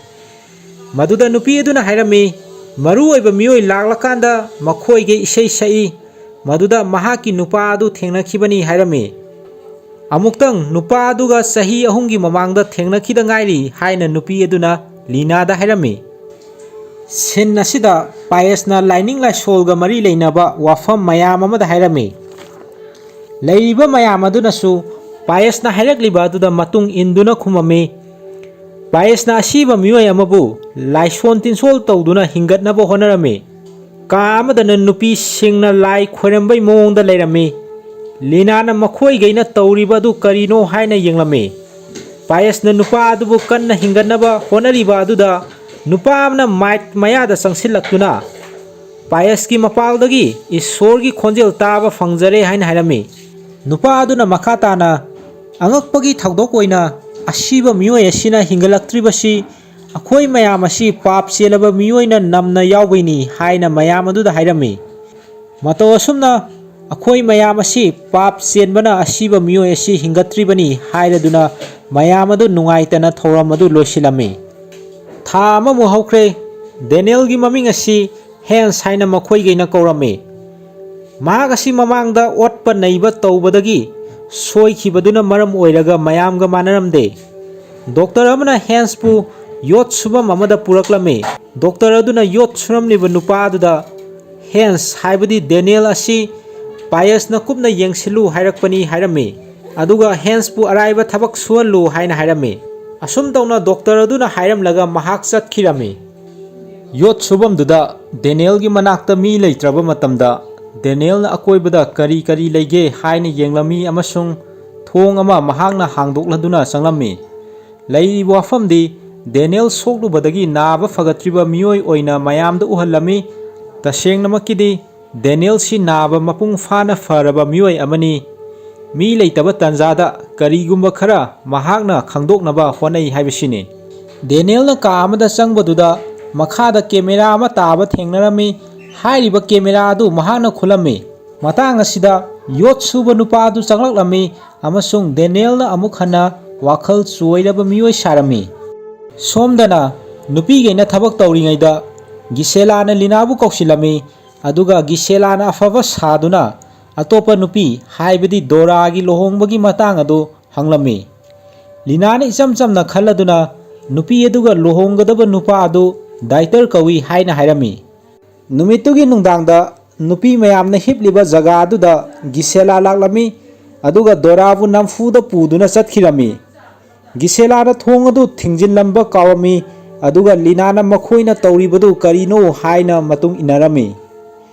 ꯃꯗꯨꯗ ꯅꯨꯄꯤ ꯑꯗꯨꯅ ꯍꯥꯏꯔꯝꯃꯤ, "ꯃꯔꯨ ꯑꯣꯏꯕ ꯃꯤꯑꯣꯏ ꯂꯥꯛꯂꯀꯥꯟꯗ ꯃꯈꯣꯏꯒꯤ ꯏꯁꯩ ꯁꯛꯏ, ꯃꯗꯨꯗ ꯃꯍꯥꯛꯀꯤ ꯅꯨꯄꯥ ꯑꯗꯨ ꯊꯦꯡꯅꯈꯤꯕꯅꯤ" ꯍꯥꯏꯔꯝꯃꯤ꯫ "ꯑꯃꯨꯛꯇꯪ ꯅꯨꯄꯥ ꯑꯗꯨꯒ ꯆꯍꯤ ꯑꯍꯨꯝꯒꯤ ꯃꯃꯥꯡꯗ ꯊꯦꯡꯅꯈꯤꯗ ꯉꯥꯏꯔꯤ" ꯍꯥꯏꯅ ꯅꯨꯄꯤ ꯑꯗꯨꯅ ꯂꯤꯅꯥꯗ ꯍꯥꯏꯔꯝꯃꯤ꯫ ꯁꯤꯟ ꯑꯁꯤꯗ ꯄꯥꯌꯦꯁꯅ ꯂꯥꯏꯅꯤꯡ ꯂꯥꯏꯁꯣꯜꯒ ꯃꯔꯤ ꯂꯩꯅꯕ ꯋꯥꯐꯝ ꯃꯌꯥꯝ ꯑꯃꯗ ꯍꯥꯏꯔꯝꯃꯤ꯫ ꯂꯩꯔꯤꯕ ꯃꯌꯥꯝ ꯑꯗꯨꯅꯁꯨ ꯄꯥꯌꯦꯁꯅ ꯍꯥꯏꯔꯛꯂꯤꯕ ꯑꯗꯨꯗ ꯃꯇꯨꯡ ꯏꯟꯗꯨꯅ ꯈꯨꯝꯃꯝꯃꯤ꯫ ꯄꯥꯌꯦꯁꯅ ꯑꯁꯤꯕ ꯃꯤꯑꯣꯏ ꯑꯃꯕꯨ ꯂꯥꯏꯁꯣꯟ ꯇꯤꯟꯁꯣꯜ ꯇꯧꯗꯨꯅ ꯍꯤꯡꯒꯠꯅꯕ ꯍꯣꯠꯅꯔꯝꯃꯤ꯫ ꯀꯥ ꯑꯃꯗꯅ ꯅꯨꯄꯤꯁꯤꯡꯅ ꯂꯥꯏ ꯈꯣꯏꯔꯝꯕꯩ ꯃꯑꯣꯡꯗ ꯂꯩꯔꯝꯃꯤ꯫ ꯂꯤꯅꯥꯅ ꯃꯈꯣꯏꯒꯩꯅ ꯇꯧꯔꯤꯕ ꯑꯗꯨ ꯀꯔꯤꯅꯣ ꯍꯥꯏꯅ ꯌꯦꯡꯂꯝꯃꯤ꯫ ꯄꯥꯌꯦꯁꯅ ꯅꯨꯄꯥ ꯑꯗꯨꯕꯨ ꯀꯟꯅ ꯍꯤꯡꯒꯠꯅꯕ ꯍꯣꯠꯅꯔꯤꯕ ꯑꯗꯨꯗ ꯅꯨꯄꯥ ꯑꯃꯅ ꯃꯥꯏꯛ ꯃꯌꯥꯗ ꯆꯪꯁꯤꯜꯂꯛꯇꯨꯅ ꯄꯥꯌꯦꯁꯀꯤ ꯃꯄꯥꯜꯗꯒꯤ "ꯏꯁꯣꯔꯒꯤ ꯈꯣꯟꯖꯦꯜ ꯇꯥꯕ ꯐꯪꯖꯔꯦ" ꯍꯥꯏꯅ ꯍꯥꯏꯔꯝꯃꯤ꯫ ꯅꯨꯄꯥ ꯑꯗꯨꯅ ꯃꯈꯥ ꯇꯥꯅ, "ꯑꯉꯛꯄꯒꯤ ꯊꯧꯗꯣꯛ ꯑꯣꯏꯅ ꯑꯁꯤꯕ ꯃꯤꯑꯣꯏ ꯑꯁꯤꯅ ꯍꯤꯡꯒꯠꯂꯛꯇ꯭ꯔꯤꯕꯁꯤ ꯑꯩꯈꯣꯏ ꯃꯌꯥꯝ ꯑꯁꯤ ꯄꯥꯞ ꯆꯦꯜꯂꯕ ꯃꯤꯑꯣꯏꯅ ꯅꯝꯅ ꯌꯥꯎꯕꯩꯅꯤ ꯍꯥꯏꯅ ꯃꯌꯥꯝ ꯑꯗꯨꯗ ꯍꯥꯏꯔꯝꯃꯤ꯫ ꯃꯇꯧ ꯑꯁꯨꯝꯅ ꯑꯩꯈꯣꯏ ꯃꯌꯥꯝ ꯑꯁꯤ ꯄꯥꯞ ꯆꯦꯟꯕꯅ ꯑꯁꯤꯕ ꯃꯤꯑꯣꯏ ꯑꯁꯤ ꯍꯤꯡꯒꯠꯇ꯭ꯔꯤꯕꯅꯤ ꯍꯥꯏꯔꯗꯨꯅ ꯃꯌꯥꯝ ꯑꯗꯨ ꯅꯨꯡꯉꯥꯏꯇꯅ ꯊꯧꯔꯝ ꯑꯗꯨ ꯂꯣꯏꯁꯤꯜꯂꯝꯃꯤ꯫ ꯊꯥ ꯑꯃꯃꯨꯛ ꯍꯧꯈ꯭ꯔꯦ꯫ ꯗꯦꯅꯤꯌꯦꯜꯒꯤ ꯃꯃꯤꯡ ꯑꯁꯤ ꯍꯦꯟꯁ ꯍꯥꯏꯅ ꯃꯈꯣꯏꯒꯩꯅ ꯀꯧꯔꯝꯃꯤ꯫ ꯃꯍꯥꯛ ꯑꯁꯤ ꯃꯃꯥꯡꯗ ꯑꯣꯠꯄ ꯅꯩꯕ ꯇꯧꯕꯗꯒꯤ ꯁꯣꯏꯈꯤꯕꯗꯨꯅ ꯃꯔꯝ ꯑꯣꯏꯔꯒ ꯃꯌꯥꯝꯒ ꯃꯥꯟꯅꯔꯝꯗꯦ꯫ ꯗꯣꯛꯇꯔ ꯑꯃꯅ ꯍꯦꯟꯁꯄꯨ ꯌꯣꯠ ꯁꯨꯐꯝ ꯑꯃꯗ ꯄꯨꯔꯛꯂꯝꯃꯤ꯫ ꯗꯣꯛꯇꯔ ꯑꯗꯨꯅ ꯌꯣꯠ ꯁꯨꯔꯝꯂꯤꯕ ꯅꯨꯄꯥ ꯑꯗꯨꯗ, "ꯍꯦꯟꯁ, ꯍꯥꯏꯕꯗꯤ ꯗꯦꯅꯤꯌꯦꯜ ꯑꯁꯤ ꯄꯥꯏꯌꯁꯅ ꯀꯨꯞꯅ ꯌꯦꯡꯁꯤꯜꯂꯨ ꯍꯥꯏꯔꯛꯄꯅꯤ" ꯍꯥꯏꯔꯝꯃꯤ꯫ ꯑꯗꯨꯒ ꯍꯦꯟꯁꯄꯨ ꯑꯔꯥꯏꯕ ꯊꯕꯛ ꯁꯨꯍꯜꯂꯨ ꯍꯥꯏꯅ ꯍꯥꯏꯔꯝꯃꯤ꯫ ꯑꯁꯨꯝ ꯇꯧꯅ ꯗꯣꯛꯇꯔ ꯑꯗꯨꯅ ꯍꯥꯏꯔꯝꯂꯒ ꯃꯍꯥꯛ ꯆꯠꯈꯤꯔꯝꯃꯤ꯫ ꯌꯣꯠ ꯁꯨꯐꯝꯗꯨꯗ ꯗꯦꯅꯤꯌꯦꯜꯒꯤ ꯃꯅꯥꯛꯇ ꯃꯤ ꯂꯩꯇ꯭ꯔꯕ ꯃꯇꯝꯗ, ꯗꯦꯅꯤꯌꯦꯜꯅ ꯑꯀꯣꯏꯕꯗ ꯀꯔꯤ ꯀꯔꯤ ꯂꯩꯒꯦ ꯍꯥꯏꯅ ꯌꯦꯡꯂꯝꯃꯤ ꯑꯃꯁꯨꯡ ꯊꯣꯡ ꯑꯃ ꯃꯍꯥꯛꯅ ꯍꯥꯡꯗꯣꯛꯂꯗꯨꯅ ꯆꯪꯂꯝꯃꯤ꯫ ꯂꯩꯔꯤꯕ ꯋꯥꯐꯝꯗꯤ, ꯗꯦꯅꯤꯌꯦꯜ ꯁꯣꯛꯂꯨꯕꯗꯒꯤ ꯅꯥꯕ ꯐꯒꯠꯇ꯭ꯔꯤꯕ ꯃꯤꯑꯣꯏ ꯑꯣꯏꯅ ꯃꯌꯥꯝꯗ ꯎꯍꯜꯂꯝꯃꯤ꯫ ꯇꯁꯦꯡꯅꯃꯛꯀꯤꯗꯤ, ꯗꯦꯅꯤꯌꯦꯜꯁꯤ ꯅꯥꯕ ꯃꯄꯨꯡ ꯐꯥꯅ ꯐꯔꯕ ꯃꯤꯑꯣꯏ ꯑꯃꯅꯤ꯫ ꯃꯤ ꯂꯩꯇꯕ ꯇꯥꯟꯖꯥꯗ ꯀꯔꯤꯒꯨꯝꯕ ꯈꯔ ꯃꯍꯥꯛꯅ ꯈꯪꯗꯣꯛꯅꯕ ꯍꯣꯠꯅꯩ ꯍꯥꯏꯕꯁꯤꯅꯤ꯫ ꯗꯦꯅꯤꯌꯦꯜꯅ ꯀꯥ ꯑꯃꯗ ꯆꯪꯕꯗꯨꯗ ꯃꯈꯥꯗ ꯀꯦꯃꯦꯔꯥ ꯑꯃ ꯇꯥꯕ ꯊꯦꯡꯅꯔꯝꯃꯤ꯫ ꯍꯥꯏꯔꯤꯕ ꯀꯦꯃꯦꯔꯥ ꯑꯗꯨ ꯃꯍꯥꯛꯅ ꯈꯨꯜꯂꯝꯃꯤ꯫ ꯃꯇꯥꯡ ꯑꯁꯤꯗ ꯌꯣꯠ ꯁꯨꯕ ꯅꯨꯄꯥ ꯑꯗꯨ ꯆꯪꯂꯛꯂꯝꯃꯤ ꯑꯃꯁꯨꯡ ꯗꯦꯅꯤꯌꯦꯜꯅ ꯑꯃꯨꯛ ꯍꯟꯅ ꯋꯥꯈꯜ ꯆꯣꯏꯔꯕ ꯃꯤꯑꯣꯏ ꯁꯥꯔꯝꯃꯤ꯫ ꯁꯣꯝꯗꯅ ꯅꯨꯄꯤꯈꯩꯅ ꯊꯕꯛ ꯇꯧꯔꯤꯉꯩꯗ ꯒꯤꯁꯦꯂꯥꯅ ꯂꯤꯅꯥꯕꯨ ꯀꯧꯁꯤꯜꯂꯝꯃꯤ꯫ ꯑꯗꯨꯒ ꯒꯤꯁꯦꯂꯥꯅ ꯑꯐꯕ ꯁꯥꯗꯨꯅ ꯑꯇꯣꯞꯄ ꯅꯨꯄꯤ, ꯍꯥꯏꯕꯗꯤ ꯗꯣꯔꯥꯒꯤ ꯂꯨꯍꯣꯡꯕꯒꯤ ꯃꯇꯥꯡ ꯑꯗꯨ ꯍꯪꯂꯝꯃꯤ꯫ ꯂꯤꯅꯥꯅ ꯏꯆꯝ ꯆꯝꯅ ꯈꯜꯂꯗꯨꯅ ꯅꯨꯄꯤ ꯑꯗꯨꯒ ꯂꯨꯍꯣꯡꯒꯗꯕ ꯅꯨꯄꯥ ꯑꯗꯨ ꯗꯥꯏꯇꯔ ꯀꯧꯏ ꯍꯥꯏꯅ ꯍꯥꯏꯔꯝꯃꯤ꯫ ꯅꯨꯃꯤꯠꯇꯨꯒꯤ ꯅꯨꯡꯗꯥꯡꯗ ꯅꯨꯄꯤ ꯃꯌꯥꯝꯅ ꯍꯤꯞꯂꯤꯕ ꯖꯒꯥ ꯑꯗꯨꯗ ꯒꯤꯁꯦꯂꯥ ꯂꯥꯛꯂꯝꯃꯤ, ꯑꯗꯨꯒ ꯗꯣꯔꯥꯕꯨ ꯅꯝꯐꯨꯗ ꯄꯨꯗꯨꯅ ꯆꯠꯈꯤꯔꯝꯃꯤ꯫ ꯒꯤꯁꯦꯂꯥꯅ ꯊꯣꯡ ꯑꯗꯨ ꯊꯤꯡꯖꯤꯜꯂꯝꯕ ꯀꯥꯎꯔꯝꯃꯤ, ꯑꯗꯨꯒ ꯂꯤꯅꯥꯅ ꯃꯈꯣꯏꯅ ꯇꯧꯔꯤꯕꯗꯨ ꯀꯔꯤꯅꯣ ꯍꯥꯏꯅ ꯃꯇꯨꯡ ꯏꯟꯅꯔꯝꯃꯤ꯫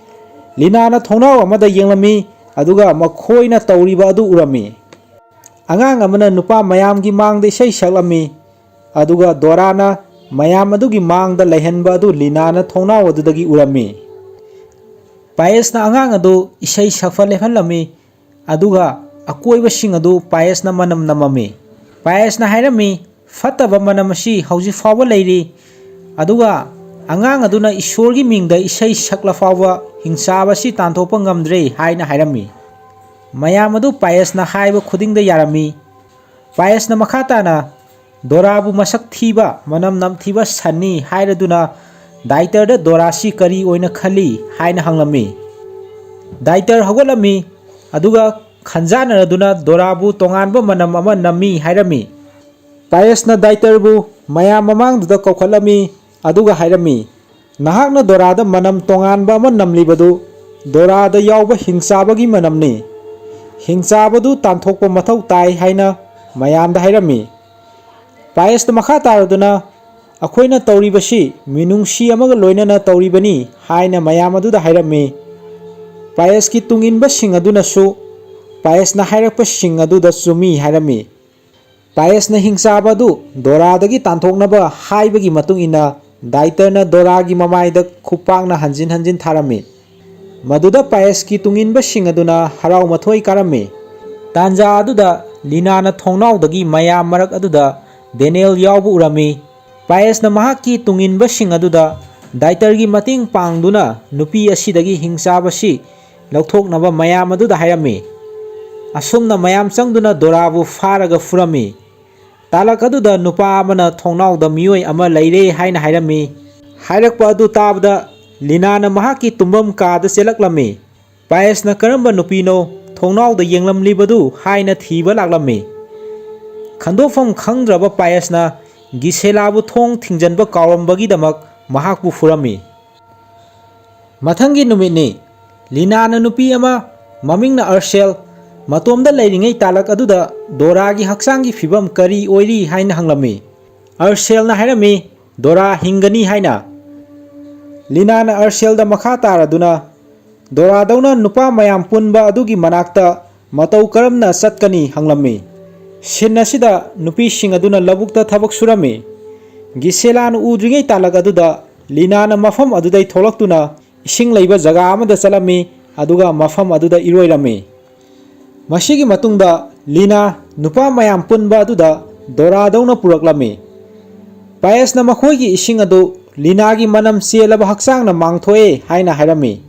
ꯂꯤꯅꯥꯅ ꯊꯣꯡꯅꯥꯎ ꯑꯃꯗ ꯌꯦꯡꯂꯝꯃꯤ, ꯑꯗꯨꯒ ꯃꯈꯣꯏꯅ ꯇꯧꯔꯤꯕ ꯑꯗꯨ ꯎꯔꯝꯃꯤ꯫ ꯑꯉꯥꯡ ꯑꯃꯅ ꯅꯨꯄꯥ ꯃꯌꯥꯝꯒꯤ ꯃꯥꯡꯗ ꯏꯁꯩ ꯁꯛꯂꯝꯃꯤ, ꯑꯗꯨꯒ ꯗꯣꯔꯥꯅ ꯃꯌꯥꯝ ꯑꯗꯨꯒꯤ ꯃꯥꯡꯗ ꯂꯩꯍꯟꯕ ꯑꯗꯨ ꯂꯤꯅꯥꯅ ꯊꯣꯡꯅꯥꯎ ꯑꯗꯨꯗꯒꯤ ꯎꯔꯝꯃꯤ꯫ ꯄꯥꯌꯦꯁꯅ ꯑꯉꯥꯡ ꯑꯗꯨ ꯏꯁꯩ ꯁꯛꯄ ꯂꯦꯞꯍꯜꯂꯝꯃꯤ, ꯑꯗꯨꯒ ꯑꯀꯣꯏꯕꯁꯤꯡ ꯑꯗꯨ ꯄꯥꯌꯦꯁꯅ ꯃꯅꯝ ꯅꯝꯃꯝꯃꯤ꯫ ꯄꯥꯌꯦꯁꯅ ꯍꯥꯏꯔꯝꯃꯤ, ꯐꯠꯇꯕ ꯃꯅꯝ ꯑꯁꯤ ꯍꯧꯖꯤꯛ ꯐꯥꯎꯕ ꯂꯩꯔꯤ, ꯑꯗꯨꯒ ꯑꯉꯥꯡ ꯑꯗꯨꯅ ꯏꯁꯣꯔꯒꯤ ꯃꯤꯡꯗ ꯏꯁꯩ ꯁꯛꯂ ꯐꯥꯎꯕ ꯍꯤꯡꯆꯥꯕ ꯑꯁꯤ ꯇꯥꯟꯊꯣꯛꯄ ꯉꯝꯗ꯭ꯔꯦ" ꯍꯥꯏꯅ ꯍꯥꯏꯔꯝꯃꯤ꯫ ꯃꯌꯥꯝ ꯑꯗꯨ ꯄꯥꯌꯦꯁꯅ ꯍꯥꯏꯕ ꯈꯨꯗꯤꯡꯗ ꯌꯥꯔꯝꯃꯤ꯫ ꯄꯥꯌꯦꯁꯅ ꯃꯈꯥ ꯇꯥꯅ ꯗꯣꯔꯥꯕꯨ ꯃꯁꯛ ꯊꯤꯕ, ꯃꯅꯝ ꯅꯝꯊꯤꯕ ꯁꯟꯅꯤ ꯍꯥꯏꯔꯗꯨꯅ ꯗꯥꯏꯇꯔꯗ ꯗꯣꯔꯥꯁꯤ ꯀꯔꯤ ꯑꯣꯏꯅ ꯈꯜꯂꯤ ꯍꯥꯏꯅ ꯍꯪꯂꯝꯃꯤ꯫ ꯗꯥꯏꯇꯔ ꯍꯧꯒꯠꯂꯝꯃꯤ, ꯑꯗꯨꯒ ꯈꯟꯖꯥꯟꯅꯔꯗꯨꯅ ꯗꯣꯔꯥꯕꯨ ꯇꯣꯉꯥꯟꯕ ꯃꯅꯝ ꯑꯃ ꯅꯝꯃꯤ ꯍꯥꯏꯔꯝꯃꯤ꯫ ꯄꯥꯌꯦꯁꯅ ꯗꯥꯏꯇꯔꯕꯨ ꯃꯌꯥꯝ ꯃꯃꯥꯡꯗꯨꯗ ꯀꯧꯈꯠꯂꯝꯃꯤ, ꯑꯗꯨꯒ ꯍꯥꯏꯔꯝꯃꯤ, "ꯅꯍꯥꯛꯅ ꯗꯣꯔꯥꯗ ꯃꯅꯝ ꯇꯣꯉꯥꯟꯕ ꯑꯃ ꯅꯝꯂꯤꯕꯗꯨ ꯗꯣꯔꯥꯗ ꯌꯥꯎꯕ ꯍꯤꯡꯆꯥꯕꯒꯤ ꯃꯅꯝꯅꯤ꯫ ꯍꯤꯡꯆꯥꯕꯗꯨ ꯇꯥꯟꯊꯣꯛꯄ ꯃꯊꯧ ꯇꯥꯏ" ꯍꯥꯏꯅ ꯃꯌꯥꯝꯗ ꯍꯥꯏꯔꯝꯃꯤ꯫ ꯄꯥꯌꯦꯁꯅ ꯃꯈꯥ ꯇꯥꯔꯗꯨꯅ, "ꯑꯩꯈꯣꯏꯅ ꯇꯧꯔꯤꯕꯁꯤ ꯃꯤꯅꯨꯡꯁꯤ ꯑꯃꯒ ꯂꯣꯏꯅꯅ ꯇꯧꯔꯤꯕꯅꯤ" ꯍꯥꯏꯅ ꯃꯌꯥꯝ ꯑꯗꯨꯗ ꯍꯥꯏꯔꯝꯃꯤ꯫ ꯄꯥꯌꯦꯁꯀꯤ ꯇꯨꯡꯏꯟꯕꯁꯤꯡ ꯑꯗꯨꯅꯁꯨ ꯄꯥꯌꯦꯁꯅ ꯍꯥꯏꯔꯛꯄꯁꯤꯡ ꯑꯗꯨꯗ ꯆꯨꯝꯃꯤ ꯍꯥꯏꯔꯝꯃꯤ꯫ ꯄꯥꯌꯦꯁꯅ ꯍꯤꯡꯆꯥꯕ ꯑꯗꯨ ꯗꯣꯔꯥꯗꯒꯤ ꯇꯥꯟꯊꯣꯛꯅꯕ ꯍꯥꯏꯕꯒꯤ ꯃꯇꯨꯡ ꯏꯟꯅ, ꯗꯥꯏꯇꯔꯅ ꯗꯣꯔꯥꯒꯤ ꯃꯃꯥꯏꯗ ꯈꯨꯄꯥꯛꯅ ꯍꯟꯖꯤꯟ ꯍꯟꯖꯤꯟ ꯊꯥꯔꯝꯃꯤ꯫ ꯃꯗꯨꯗ ꯄꯥꯌꯦꯁꯀꯤ ꯇꯨꯡꯏꯟꯕꯁꯤꯡ ꯑꯗꯨꯅ ꯍꯔꯥꯎ ꯃꯊꯣꯏ ꯀꯥꯔꯝꯃꯤ꯫ ꯇꯥꯟꯖꯥ ꯑꯗꯨꯗ ꯂꯤꯅꯥꯅ ꯊꯣꯡꯅꯥꯎꯗꯒꯤ ꯃꯌꯥꯝ ꯃꯔꯛ ꯑꯗꯨꯗ ꯗꯦꯅꯤꯌꯦꯜ ꯌꯥꯎꯕ ꯎꯔꯝꯃꯤ꯫ ꯄꯥꯌꯦꯁꯅ ꯃꯍꯥꯛꯀꯤ ꯇꯨꯡꯏꯟꯕꯁꯤꯡ ꯑꯗꯨꯗ ꯗꯥꯏꯇꯔꯒꯤ ꯃꯇꯦꯡ ꯄꯥꯡꯗꯨꯅ ꯅꯨꯄꯤ ꯑꯁꯤꯗꯒꯤ ꯍꯤꯡꯆꯥꯕꯁꯤ ꯂꯧꯊꯣꯛꯅꯕ ꯃꯌꯥꯝ ꯑꯗꯨꯗ ꯍꯥꯏꯔꯝꯃꯤ꯫ ꯑꯁꯨꯝꯅ ꯃꯌꯥꯝ ꯆꯪꯗꯨꯅ ꯗꯣꯔꯥꯕꯨ ꯐꯥꯔꯒ ꯐꯨꯔꯝꯃꯤ꯫ ꯇꯥꯂꯛ ꯑꯗꯨꯗ ꯅꯨꯄꯥ ꯑꯃꯅ ꯊꯣꯡꯅꯥꯎꯗ ꯃꯤꯑꯣꯏ ꯑꯃ ꯂꯩꯔꯦ ꯍꯥꯏꯅ ꯍꯥꯏꯔꯝꯃꯤ꯫ ꯍꯥꯏꯔꯛꯄ ꯑꯗꯨ ꯇꯥꯕꯗ ꯂꯤꯅꯥꯅ ꯃꯍꯥꯛꯀꯤ ꯇꯨꯝꯐꯝ ꯀꯥꯗ ꯆꯦꯜꯂꯛꯂꯝꯃꯤ꯫ ꯄꯥꯌꯦꯁꯅ ꯀꯔꯝꯕ ꯅꯨꯄꯤꯅꯣ ꯊꯣꯡꯅꯥꯎꯗ ꯌꯦꯡꯂꯝꯂꯤꯕꯗꯨ ꯍꯥꯏꯅ ꯊꯤꯕ ꯂꯥꯛꯂꯝꯃꯤ꯫ ꯈꯟꯗꯣꯛꯐꯝ ꯈꯪꯗ꯭ꯔꯕ ꯄꯥꯌꯦꯁꯅ ꯒꯤꯁꯦꯂꯥꯕꯨ ꯊꯣꯡ ꯊꯤꯡꯖꯤꯟꯕ ꯀꯥꯎꯔꯝꯕꯒꯤꯗꯃꯛ ꯃꯍꯥꯛꯄꯨ ꯐꯨꯔꯝꯃꯤ꯫ ꯃꯊꯪꯒꯤ ꯅꯨꯃꯤꯠꯅꯤ꯫ ꯂꯤꯅꯥꯅ ꯅꯨꯄꯤ ꯑꯃ ꯃꯃꯤꯡꯅ ꯑꯔꯁꯦꯜ ꯃꯇꯣꯝꯗ ꯂꯩꯔꯤꯉꯩ ꯇꯥꯂꯛ ꯑꯗꯨꯗ ꯗꯣꯔꯥꯒꯤ ꯍꯛꯆꯥꯡꯒꯤ ꯐꯤꯕꯝ ꯀꯔꯤ ꯑꯣꯏꯔꯤ ꯍꯥꯏꯅ ꯍꯪꯂꯝꯃꯤ꯫ ꯑꯔꯁꯦꯜꯅ ꯍꯥꯏꯔꯝꯃꯤ, "ꯗꯣꯔꯥ ꯍꯤꯡꯒꯅꯤ" ꯍꯥꯏꯅ꯫ ꯂꯤꯅꯥꯅ ꯑꯔꯁꯦꯜꯗ ꯃꯈꯥ ꯇꯥꯔꯗꯨꯅ, "ꯗꯣꯔꯥꯗꯧꯅ ꯅꯨꯄꯥ ꯃꯌꯥꯝ ꯄꯨꯟꯕ ꯑꯗꯨꯒꯤ ꯃꯅꯥꯛꯇ ꯃꯇꯧ ꯀꯔꯝꯅ ꯆꯠꯀꯅꯤ?" ꯍꯪꯂꯝꯃꯤ꯫ ꯁꯤꯟ ꯑꯁꯤꯗ ꯅꯨꯄꯤꯁꯤꯡ ꯑꯗꯨꯅ ꯂꯧꯕꯨꯛꯇ ꯊꯕꯛ ꯁꯨꯔꯝꯃꯤ꯫ ꯒꯤꯁꯦꯂꯥꯅ ꯎꯗ꯭ꯔꯤꯉꯩ ꯇꯥꯂꯛ ꯑꯗꯨꯗ ꯂꯤꯅꯥꯅ ꯃꯐꯝ ꯑꯗꯨꯗꯩ ꯊꯣꯛꯂꯛꯇꯨꯅ ꯏꯁꯤꯡ ꯂꯩꯕ ꯖꯒꯥ ꯑꯃꯗ ꯆꯠꯂꯝꯃꯤ, ꯑꯗꯨꯒ ꯃꯐꯝ ꯑꯗꯨꯗ ꯏꯔꯣꯏꯔꯝꯃꯤ꯫ ꯃꯁꯤꯒꯤ ꯃꯇꯨꯡꯗ ꯂꯤꯅꯥ ꯅꯨꯄꯥ ꯃꯌꯥꯝ ꯄꯨꯟꯕ ꯑꯗꯨꯗ ꯗꯣꯔꯥꯗꯧꯅ ꯄꯨꯔꯛꯂꯝꯃꯤ꯫ ꯄꯥꯌꯦꯁꯅ ꯃꯈꯣꯏꯒꯤ ꯏꯁꯤꯡ ꯑꯗꯨ ꯂꯤꯅꯥꯒꯤ ꯃꯅꯝ ꯆꯦꯜꯂꯕ ꯍꯛꯆꯥꯡꯅ ꯃꯥꯡꯊꯣꯛꯑꯦ ꯍꯥꯏꯅ ꯍꯥꯏꯔꯝꯃꯤ꯫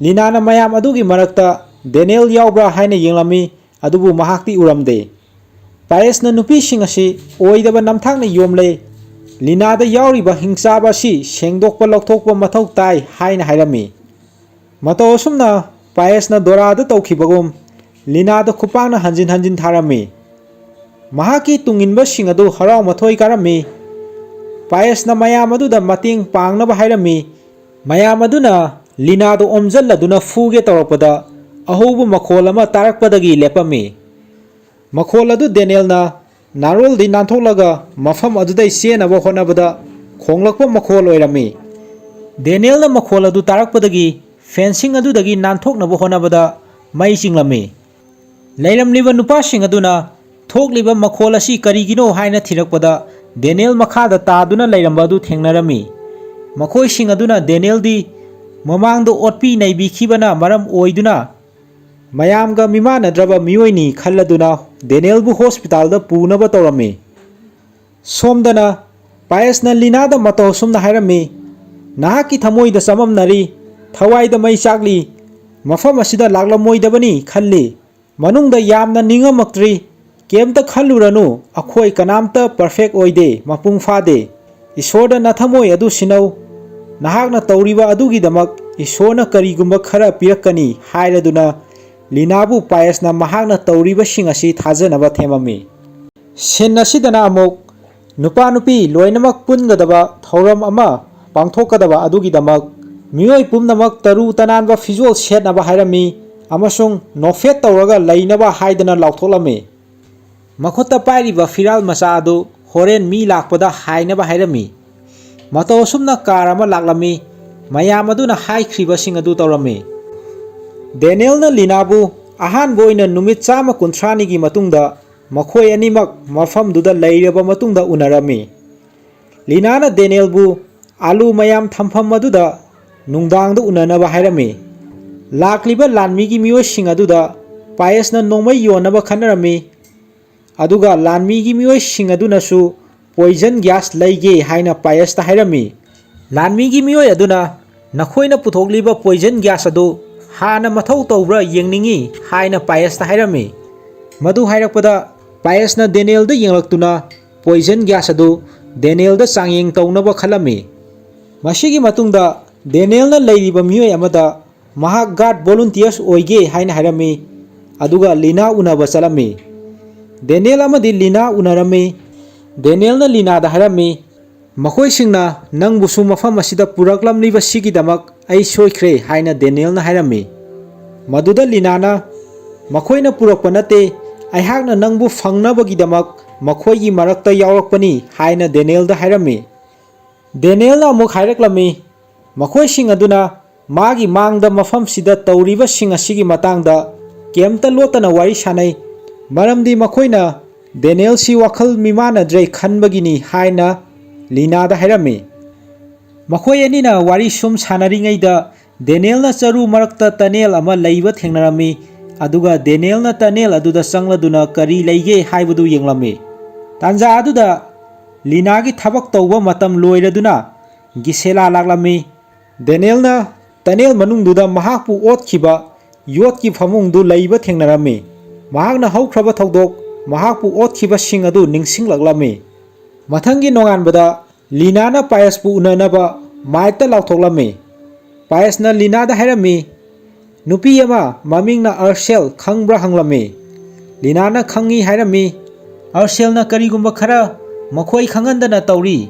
ꯂꯤꯅꯥꯅ ꯃꯌꯥꯝ ꯑꯗꯨꯒꯤ ꯃꯔꯛꯇ ꯗꯦꯅꯤꯌꯦꯜ ꯌꯥꯎꯕ꯭ꯔꯥ ꯍꯥꯏꯅ ꯌꯦꯡꯂꯝꯃꯤ, ꯑꯗꯨꯕꯨ ꯃꯍꯥꯛꯇꯤ ꯎꯔꯝꯗꯦ꯫ ꯄꯥꯌꯦꯁꯅ ꯅꯨꯄꯤꯁꯤꯡ ꯑꯁꯤ ꯑꯣꯏꯗꯕ ꯅꯝꯊꯥꯛꯅ ꯌꯣꯝꯂꯦ꯫ ꯂꯤꯅꯥꯗ ꯌꯥꯎꯔꯤꯕ ꯍꯤꯡꯆꯥꯕ ꯑꯁꯤ ꯁꯦꯡꯗꯣꯛꯄ ꯂꯧꯊꯣꯛꯄ ꯃꯊꯧ ꯇꯥꯏ ꯍꯥꯏꯅ ꯍꯥꯏꯔꯝꯃꯤ꯫ ꯃꯇꯧ ꯑꯁꯨꯝꯅ ꯄꯥꯌꯦꯁꯅ ꯗꯣꯔꯥꯗ ꯇꯧꯈꯤꯕꯒꯨꯝ ꯂꯤꯅꯥꯗ ꯈꯨꯄꯥꯛꯅ ꯍꯟꯖꯤꯟ ꯍꯟꯖꯤꯟ ꯊꯥꯔꯝꯃꯤ꯫ ꯃꯍꯥꯛꯀꯤ ꯇꯨꯡꯏꯟꯕꯁꯤꯡ ꯑꯗꯨ ꯍꯔꯥꯎ ꯃꯊꯣꯏ ꯀꯥꯔꯝꯃꯤ꯫ ꯄꯥꯌꯦꯁꯅ ꯃꯌꯥꯝ ꯑꯗꯨꯗ ꯃꯇꯦꯡ ꯄꯥꯡꯅꯕ ꯍꯥꯏꯔꯝꯃꯤ꯫ ꯃꯌꯥꯝ ꯑꯗꯨꯅ ꯂꯤꯅꯥꯗꯨ ꯑꯣꯝꯖꯜꯂꯗꯨꯅ ꯐꯨꯒꯦ ꯇꯧꯔꯛꯄꯗ ꯑꯍꯧꯕ ꯃꯈꯣꯜ ꯑꯃ ꯇꯥꯔꯛꯄꯗꯒꯤ ꯂꯦꯞꯄꯝꯃꯤ꯫ ꯃꯈꯣꯜ ꯑꯗꯨ ꯗꯦꯅꯤꯌꯦꯜꯅ ꯅꯥꯔꯣꯜꯗꯤ ꯅꯥꯟꯊꯣꯛꯂꯒ ꯃꯐꯝ ꯑꯗꯨꯗꯩ ꯆꯦꯟꯅꯕ ꯍꯣꯠꯅꯕꯗ ꯈꯣꯡꯂꯛꯄ ꯃꯈꯣꯜ ꯑꯣꯏꯔꯝꯃꯤ꯫ ꯗꯦꯅꯤꯌꯦꯜꯅ ꯃꯈꯣꯜ ꯑꯗꯨ ꯇꯥꯔꯛꯄꯗꯒꯤ ꯐꯦꯟꯁꯤꯡ ꯑꯗꯨꯗꯒꯤ ꯅꯥꯟꯊꯣꯛꯅꯕ ꯍꯣꯠꯅꯕꯗ ꯃꯩ ꯆꯤꯡꯂꯝꯃꯤ꯫ ꯂꯩꯔꯝꯂꯤꯕ ꯅꯨꯄꯥꯁꯤꯡ ꯑꯗꯨꯅ ꯊꯣꯛꯂꯤꯕ ꯃꯈꯣꯜ ꯑꯁꯤ ꯀꯔꯤꯒꯤꯅꯣ ꯍꯥꯏꯅ ꯊꯤꯔꯛꯄꯗ ꯗꯦꯅꯤꯌꯦꯜ ꯃꯈꯥꯗ ꯇꯥꯗꯨꯅ ꯂꯩꯔꯝꯕ ꯑꯗꯨ ꯊꯦꯡꯅꯔꯝꯃꯤ꯫ ꯃꯈꯣꯏꯁꯤꯡ ꯑꯗꯨꯅ ꯗꯦꯅꯤꯌꯦꯜꯗꯤ ꯃꯃꯥꯡꯗ ꯑꯣꯠꯄꯤ ꯅꯩꯕꯤꯈꯤꯕꯅ ꯃꯔꯝ ꯑꯣꯏꯗꯨꯅ ꯃꯌꯥꯝꯒ ꯃꯤꯃꯥꯟꯅꯗ꯭ꯔꯕ ꯃꯤꯑꯣꯏꯅꯤ ꯈꯜꯂꯗꯨꯅ ꯗꯦꯅꯤꯌꯦꯜꯕꯨ ꯍꯣꯁꯄꯤꯇꯥꯜꯗ ꯄꯨꯅꯕ ꯇꯧꯔꯝꯃꯤ꯫ ꯁꯣꯝꯗꯅ ꯄꯥꯌꯦꯁꯅ ꯂꯤꯅꯥꯗ ꯃꯇꯧ ꯑꯁꯨꯝꯅ ꯍꯥꯏꯔꯝꯃꯤ, "ꯅꯍꯥꯛꯀꯤ ꯊꯃꯣꯏꯗ ꯆꯃꯝꯅꯔꯤ, ꯊꯋꯥꯏꯗ ꯃꯩ ꯆꯥꯛꯂꯤ, ꯃꯐꯝ ꯑꯁꯤꯗ ꯂꯥꯛꯂꯝꯃꯣꯏꯗꯕꯅꯤ ꯈꯜꯂꯤ꯫ ꯃꯅꯨꯡꯗ ꯌꯥꯝꯅ ꯅꯤꯡꯉꯝꯃꯛꯇ꯭ꯔꯤ꯫ ꯀꯩꯝꯇ ꯈꯜꯂꯨꯔꯅꯨ, ꯑꯩꯈꯣꯏ ꯀꯅꯥꯝꯇ ꯄꯔꯐꯦꯛ ꯑꯣꯏꯗꯦ, ꯃꯄꯨꯡ ꯐꯥꯗꯦ꯫ ꯏꯁꯣꯔꯗ ꯅꯊꯃꯣꯏ ꯑꯗꯨ ꯁꯤꯟꯅꯧ꯫ ꯅꯍꯥꯛꯅ ꯇꯧꯔꯤꯕ ꯑꯗꯨꯒꯤꯗꯃꯛ ꯏꯁꯣꯔꯅ ꯀꯔꯤꯒꯨꯝꯕ ꯈꯔ ꯄꯤꯔꯛꯀꯅꯤ" ꯍꯥꯏꯔꯗꯨꯅ ꯂꯤꯅꯥꯕꯨ ꯄꯥꯌꯦꯁꯅ ꯃꯍꯥꯛꯅ ꯇꯧꯔꯤꯕꯁꯤꯡ ꯑꯁꯤ ꯊꯥꯖꯅꯕ ꯊꯦꯝꯃꯝꯃꯤ꯫ ꯁꯤꯟ ꯑꯁꯤꯗꯅ ꯑꯃꯨꯛ ꯅꯨꯄꯥ ꯅꯨꯄꯤ ꯂꯣꯏꯅꯃꯛ ꯄꯨꯟꯒꯗꯕ ꯊꯧꯔꯝ ꯑꯃ ꯄꯥꯡꯊꯣꯛꯀꯗꯕ ꯑꯗꯨꯒꯤꯗꯃꯛ ꯃꯤꯑꯣꯏ ꯄꯨꯝꯅꯃꯛ ꯇꯔꯨ ꯇꯅꯥꯟꯕ ꯐꯤꯖꯣꯜ ꯁꯦꯠꯅꯕ ꯍꯥꯏꯔꯝꯃꯤ ꯑꯃꯁꯨꯡ ꯅꯣꯐꯦꯠ ꯇꯧꯔꯒ ꯂꯩꯅꯕ ꯍꯥꯏꯗꯅ ꯂꯥꯎꯊꯣꯛꯂꯝꯃꯤ꯫ ꯃꯈꯨꯠꯇ ꯄꯥꯏꯔꯤꯕ ꯐꯤꯔꯥꯜ ꯃꯆꯥ ꯑꯗꯨ ꯍꯣꯔꯦꯟ ꯃꯤ ꯂꯥꯛꯄꯗ ꯍꯥꯏꯅꯕ ꯍꯥꯏꯔꯝꯃꯤ꯫ ꯃꯇꯧ ꯑꯁꯨꯝꯅ ꯀꯥꯔ ꯑꯃ ꯂꯥꯛꯂꯝꯃꯤ꯫ ꯃꯌꯥꯝ ꯑꯗꯨꯅ ꯍꯥꯏꯈ꯭ꯔꯤꯕꯁꯤꯡ ꯑꯗꯨ ꯇꯧꯔꯝꯃꯤ꯫ ꯗꯦꯅꯤꯌꯦꯜꯅ ꯂꯤꯅꯥꯕꯨ ꯑꯍꯥꯟꯕ ꯑꯣꯏꯅ ꯅꯨꯃꯤꯠ ꯆꯥꯝꯃ ꯀꯨꯟꯊ꯭ꯔꯥꯅꯤꯒꯤ ꯃꯇꯨꯡꯗ ꯃꯈꯣꯏ ꯑꯅꯤꯃꯛ ꯃꯐꯝꯗꯨꯗ ꯂꯩꯔꯕ ꯃꯇꯨꯡꯗ ꯎꯅꯔꯝꯃꯤ꯫ ꯂꯤꯅꯥꯅ ꯗꯦꯅꯤꯌꯦꯜꯕꯨ ꯑꯥꯂꯨ ꯃꯌꯥꯝ ꯊꯝꯐꯝ ꯑꯗꯨꯗ ꯅꯨꯡꯗꯥꯡꯗ ꯎꯅꯅꯕ ꯍꯥꯏꯔꯝꯃꯤ꯫ ꯂꯥꯛꯂꯤꯕ ꯂꯥꯟꯃꯤꯒꯤ ꯃꯤꯑꯣꯏꯁꯤꯡ ꯑꯗꯨꯗ ꯄꯥꯌꯦꯁꯅ ꯅꯣꯡꯃꯩ ꯌꯣꯟꯅꯕ ꯈꯟꯅꯔꯝꯃꯤ꯫ ꯑꯗꯨꯒ ꯂꯥꯟꯃꯤꯒꯤ ꯃꯤꯑꯣꯏꯁꯤꯡ ꯑꯗꯨꯅꯁꯨ poison gas ꯂꯩꯒꯦ ꯍꯥꯏꯅ ꯄꯥꯌꯁꯇ ꯍꯥꯏꯔꯝꯃꯤ꯫ ꯂꯥꯟꯃꯤꯒꯤ ꯃꯤꯑꯣꯏ ꯑꯗꯨꯅ, "ꯅꯈꯣꯏꯅ ꯄꯨꯊꯣꯛꯂꯤꯕ poison gas ꯑꯗꯨ ꯍꯥꯟꯅ ꯃꯊꯧ ꯇꯧꯕ꯭ꯔꯥ ꯌꯦꯡꯅꯤꯡꯏ" ꯍꯥꯏꯅ ꯄꯥꯌꯁꯇ ꯍꯥꯏꯔꯝꯃꯤ꯫ ꯃꯗꯨ ꯍꯥꯏꯔꯛꯄꯗ ꯄꯥꯌꯁꯅ ꯗꯦꯅꯤꯌꯦꯜꯗ ꯌꯦꯡꯂꯛꯇꯨꯅ poison gas ꯑꯗꯨ ꯗꯦꯅꯤꯌꯦꯜꯗ ꯆꯥꯡꯌꯦꯡ ꯇꯧꯅꯕ ꯈꯜꯂꯝꯃꯤ꯫ ꯃꯁꯤꯒꯤ ꯃꯇꯨꯡꯗ ꯗꯦꯅꯤꯌꯦꯜꯅ ꯂꯩꯔꯤꯕ ꯃꯤꯑꯣꯏ ꯑꯃꯗ ꯃꯍꯥꯛ guard volunteers ꯑꯣꯏꯒꯦ ꯍꯥꯏꯅ ꯍꯥꯏꯔꯝꯃꯤ, ꯑꯗꯨꯒ ꯂꯤꯅꯥ ꯎꯅꯕ ꯆꯠꯂꯝꯃꯤ꯫ ꯗꯦꯅꯤꯌꯦꯜ ꯑꯃꯗꯤ ꯂꯤꯅꯥ ꯎꯅꯔꯝꯃꯤ꯫ ꯗꯦꯅꯤꯌꯦꯜꯅ ꯂꯤꯅꯥꯗ ꯍꯥꯏꯔꯝꯃꯤ, "ꯃꯈꯣꯏꯁꯤꯡꯅ ꯅꯪꯕꯨꯁꯨ ꯃꯐꯝ ꯑꯁꯤꯗ ꯄꯨꯔꯛꯂꯝꯂꯤꯕꯁꯤꯒꯤꯗꯃꯛ ꯑꯩ ꯁꯣꯏꯈ꯭ꯔꯦ" ꯍꯥꯏꯅ ꯗꯦꯅꯤꯌꯦꯜꯅ ꯍꯥꯏꯔꯝꯃꯤ꯫ ꯃꯗꯨꯗ ꯂꯤꯅꯥꯅ, "ꯃꯈꯣꯏꯅ ꯄꯨꯔꯛꯄ ꯅꯠꯇꯦ, ꯑꯩꯍꯥꯛꯅ ꯅꯪꯕꯨ ꯐꯪꯅꯕꯒꯤꯗꯃꯛ ꯃꯈꯣꯏꯒꯤ ꯃꯔꯛꯇ ꯌꯥꯎꯔꯛꯄꯅꯤ" ꯍꯥꯏꯅ ꯗꯦꯅꯤꯌꯦꯜꯗ ꯍꯥꯏꯔꯝꯃꯤ꯫ ꯗꯦꯅꯤꯌꯦꯜꯅ ꯑꯃꯨꯛ ꯍꯥꯏꯔꯛꯂꯝꯃꯤ, ꯃꯈꯣꯏꯁꯤꯡ ꯑꯗꯨꯅ ꯃꯥꯒꯤ ꯃꯥꯡꯗ ꯃꯐꯝꯁꯤꯗ ꯇꯧꯔꯤꯕꯁꯤꯡ ꯑꯁꯤꯒꯤ ꯃꯇꯥꯡꯗ ꯀꯩꯝꯇ ꯂꯣꯠꯇꯅ ꯋꯥꯔꯤ ꯁꯥꯅꯩ, ꯃꯔꯝꯗꯤ ꯃꯈꯣꯏꯅ ꯗꯦꯅꯤꯌꯦꯜꯁꯤ ꯋꯥꯈꯜ ꯃꯤꯃꯥꯟꯅꯗ꯭ꯔꯦ ꯈꯟꯕꯒꯤꯅꯤ ꯍꯥꯏꯅ ꯂꯤꯅꯥꯗ ꯍꯥꯏꯔꯝꯃꯤ꯫ ꯃꯈꯣꯏ ꯑꯅꯤꯅ ꯋꯥꯔꯤ ꯁꯨꯝ ꯁꯥꯟꯅꯔꯤꯉꯩꯗ ꯗꯦꯅꯤꯌꯦꯜꯅ ꯆꯔꯨ ꯃꯔꯛꯇ tunnel ꯑꯃ ꯂꯩꯕ ꯊꯦꯡꯅꯔꯝꯃꯤ, ꯑꯗꯨꯒ ꯗꯦꯅꯤꯌꯦꯜꯅ tunnel ꯑꯗꯨꯗ ꯆꯪꯂꯗꯨꯅ ꯀꯔꯤ ꯂꯩꯒꯦ ꯍꯥꯏꯕꯗꯨ ꯌꯦꯡꯂꯝꯃꯤ꯫ ꯇꯥꯟꯖꯥ ꯑꯗꯨꯗ ꯂꯤꯅꯥꯒꯤ ꯊꯕꯛ ꯇꯧꯕ ꯃꯇꯝ ꯂꯣꯏꯔꯗꯨꯅ ꯒꯤꯁꯦꯂꯥ ꯂꯥꯛꯂꯝꯃꯤ꯫ ꯗꯦꯅꯤꯌꯦꯜꯅ tunnel ꯃꯅꯨꯡꯗꯨꯗ ꯃꯍꯥꯛꯄꯨ ꯑꯣꯠꯈꯤꯕ ꯌꯣꯠꯀꯤ ꯐꯃꯨꯡꯗꯨ ꯂꯩꯕ ꯊꯦꯡꯅꯔꯝꯃꯤ꯫ ꯃꯍꯥꯛꯅ ꯍꯧꯈ꯭ꯔꯕ ꯊꯧꯗꯣꯛ, ꯃꯍꯥꯛꯄꯨ ꯑꯣꯠꯈꯤꯕꯁꯤꯡ ꯑꯗꯨ ꯅꯤꯡꯁꯤꯡꯂꯛꯂꯝꯃꯤ꯫ ꯃꯊꯪꯒꯤ ꯅꯣꯡꯉꯥꯟꯕꯗ ꯂꯤꯅꯥꯅ ꯄꯥꯌꯁꯄꯨ ꯎꯅꯅꯕ ꯃꯥꯏꯛꯇ ꯂꯥꯎꯊꯣꯛꯂꯝꯃꯤ꯫ ꯄꯥꯌꯁꯅ ꯂꯤꯅꯥꯗ ꯍꯥꯏꯔꯝꯃꯤ, "ꯅꯨꯄꯤ ꯑꯃ ꯃꯃꯤꯡꯅ ꯑꯔꯁꯦꯜ ꯈꯪꯕ꯭ꯔꯥ?" ꯍꯪꯂꯝꯃꯤ꯫ ꯂꯤꯅꯥꯅ ꯈꯪꯏ ꯍꯥꯏꯔꯝꯃꯤ꯫ ꯑꯔꯁꯦꯜꯅ ꯀꯔꯤꯒꯨꯝꯕ ꯈꯔ ꯃꯈꯣꯏ ꯈꯪꯍꯟꯗꯅ ꯇꯧꯔꯤ꯫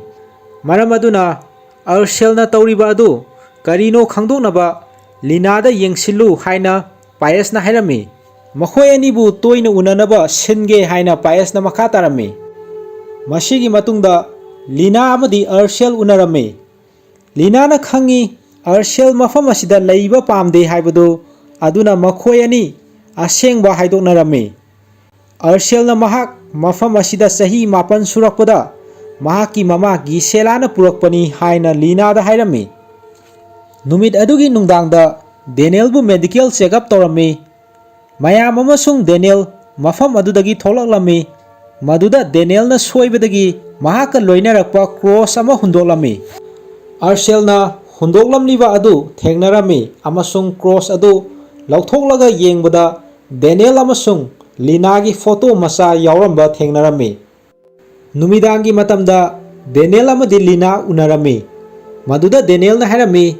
ꯃꯔꯝ ꯑꯗꯨꯅ ꯑꯔꯁꯦꯜꯅ ꯇꯧꯔꯤꯕ ꯑꯗꯨ ꯀꯔꯤꯅꯣ ꯈꯪꯗꯣꯛꯅꯕ ꯂꯤꯅꯥꯗ ꯌꯦꯡꯁꯤꯜꯂꯨ ꯍꯥꯏꯅ ꯄꯥꯌꯁꯅ ꯍꯥꯏꯔꯝꯃꯤ꯫ ꯃꯈꯣꯏ ꯑꯅꯤꯕꯨ ꯇꯣꯏꯅ ꯎꯅꯅꯕ ꯁꯤꯟꯒꯦ ꯍꯥꯏꯅ ꯄꯥꯌꯁꯅ ꯃꯈꯥ ꯇꯥꯔꯝꯃꯤ꯫ ꯃꯁꯤꯒꯤ ꯃꯇꯨꯡꯗ ꯂꯤꯅꯥ ꯑꯃꯗꯤ ꯑꯔꯁꯦꯜ ꯎꯅꯔꯝꯃꯤ꯫ ꯂꯤꯅꯥꯅ ꯈꯪꯏ ꯑꯔꯁꯦꯜ ꯃꯐꯝ ꯑꯁꯤꯗ ꯂꯩꯕ ꯄꯥꯝꯗꯦ ꯍꯥꯏꯕꯗꯨ, ꯑꯗꯨꯅ ꯃꯈꯣꯏ ꯑꯅꯤ ꯑꯁꯦꯡꯕ ꯍꯥꯏꯗꯣꯛꯅꯔꯝꯃꯤ꯫ ꯑꯔꯁꯦꯜꯅ ꯃꯍꯥꯛ ꯃꯐꯝ ꯑꯁꯤꯗ ꯆꯍꯤ ꯃꯥꯄꯟ ꯁꯨꯔꯛꯄꯗ ꯃꯍꯥꯛꯀꯤ ꯃꯃꯥ ꯒꯤꯁꯦꯂꯥꯅ ꯄꯨꯔꯛꯄꯅꯤ ꯍꯥꯏꯅ ꯂꯤꯅꯥꯗ ꯍꯥꯏꯔꯝꯃꯤ꯫ ꯅꯨꯃꯤꯠ ꯑꯗꯨꯒꯤ ꯅꯨꯡꯗꯥꯡꯗ ꯗꯦꯅꯤꯌꯦꯜꯕꯨ medical check up ꯇꯧꯔꯝꯃꯤ꯫ ꯃꯌꯥꯝ ꯑꯃꯁꯨꯡ ꯗꯦꯅꯤꯌꯦꯜ ꯃꯐꯝ ꯑꯗꯨꯗꯒꯤ ꯊꯣꯛꯂꯛꯂꯝꯃꯤ꯫ ꯃꯗꯨꯗ ꯗꯦꯅꯤꯌꯦꯜꯅ ꯁꯣꯏꯕꯗꯒꯤ ꯃꯍꯥꯛꯀ ꯂꯣꯏꯅꯔꯛꯄ ꯀ꯭ꯔꯣꯁ ꯑꯃ ꯍꯨꯟꯗꯣꯛꯂꯝꯃꯤ꯫ ꯑꯔꯁꯦꯜꯅ ꯍꯨꯟꯗꯣꯛꯂꯝꯂꯤꯕ ꯑꯗꯨ ꯊꯦꯡꯅꯔꯝꯃꯤ ꯑꯃꯁꯨꯡ ꯀ꯭ꯔꯣꯁ ꯑꯗꯨ ꯂꯧꯊꯣꯛꯂꯒ ꯌꯦꯡꯕꯗ ꯗꯦꯅꯤꯌꯦꯜ ꯑꯃꯁꯨꯡ ꯂꯤꯅꯥꯒꯤ ꯐꯣꯇꯣ ꯃꯆꯥ ꯌꯥꯎꯔꯝꯕ ꯊꯦꯡꯅꯔꯝꯃꯤ꯫ ꯅꯨꯃꯤꯗꯥꯡꯒꯤ ꯃꯇꯝꯗ ꯗꯦꯅꯤꯌꯦꯜ ꯑꯃꯗꯤ ꯂꯤꯅꯥ ꯎꯅꯔꯝꯃꯤ꯫ ꯃꯗꯨꯗ ꯗꯦꯅꯤꯌꯦꯜꯅ ꯍꯥꯏꯔꯝꯃꯤ,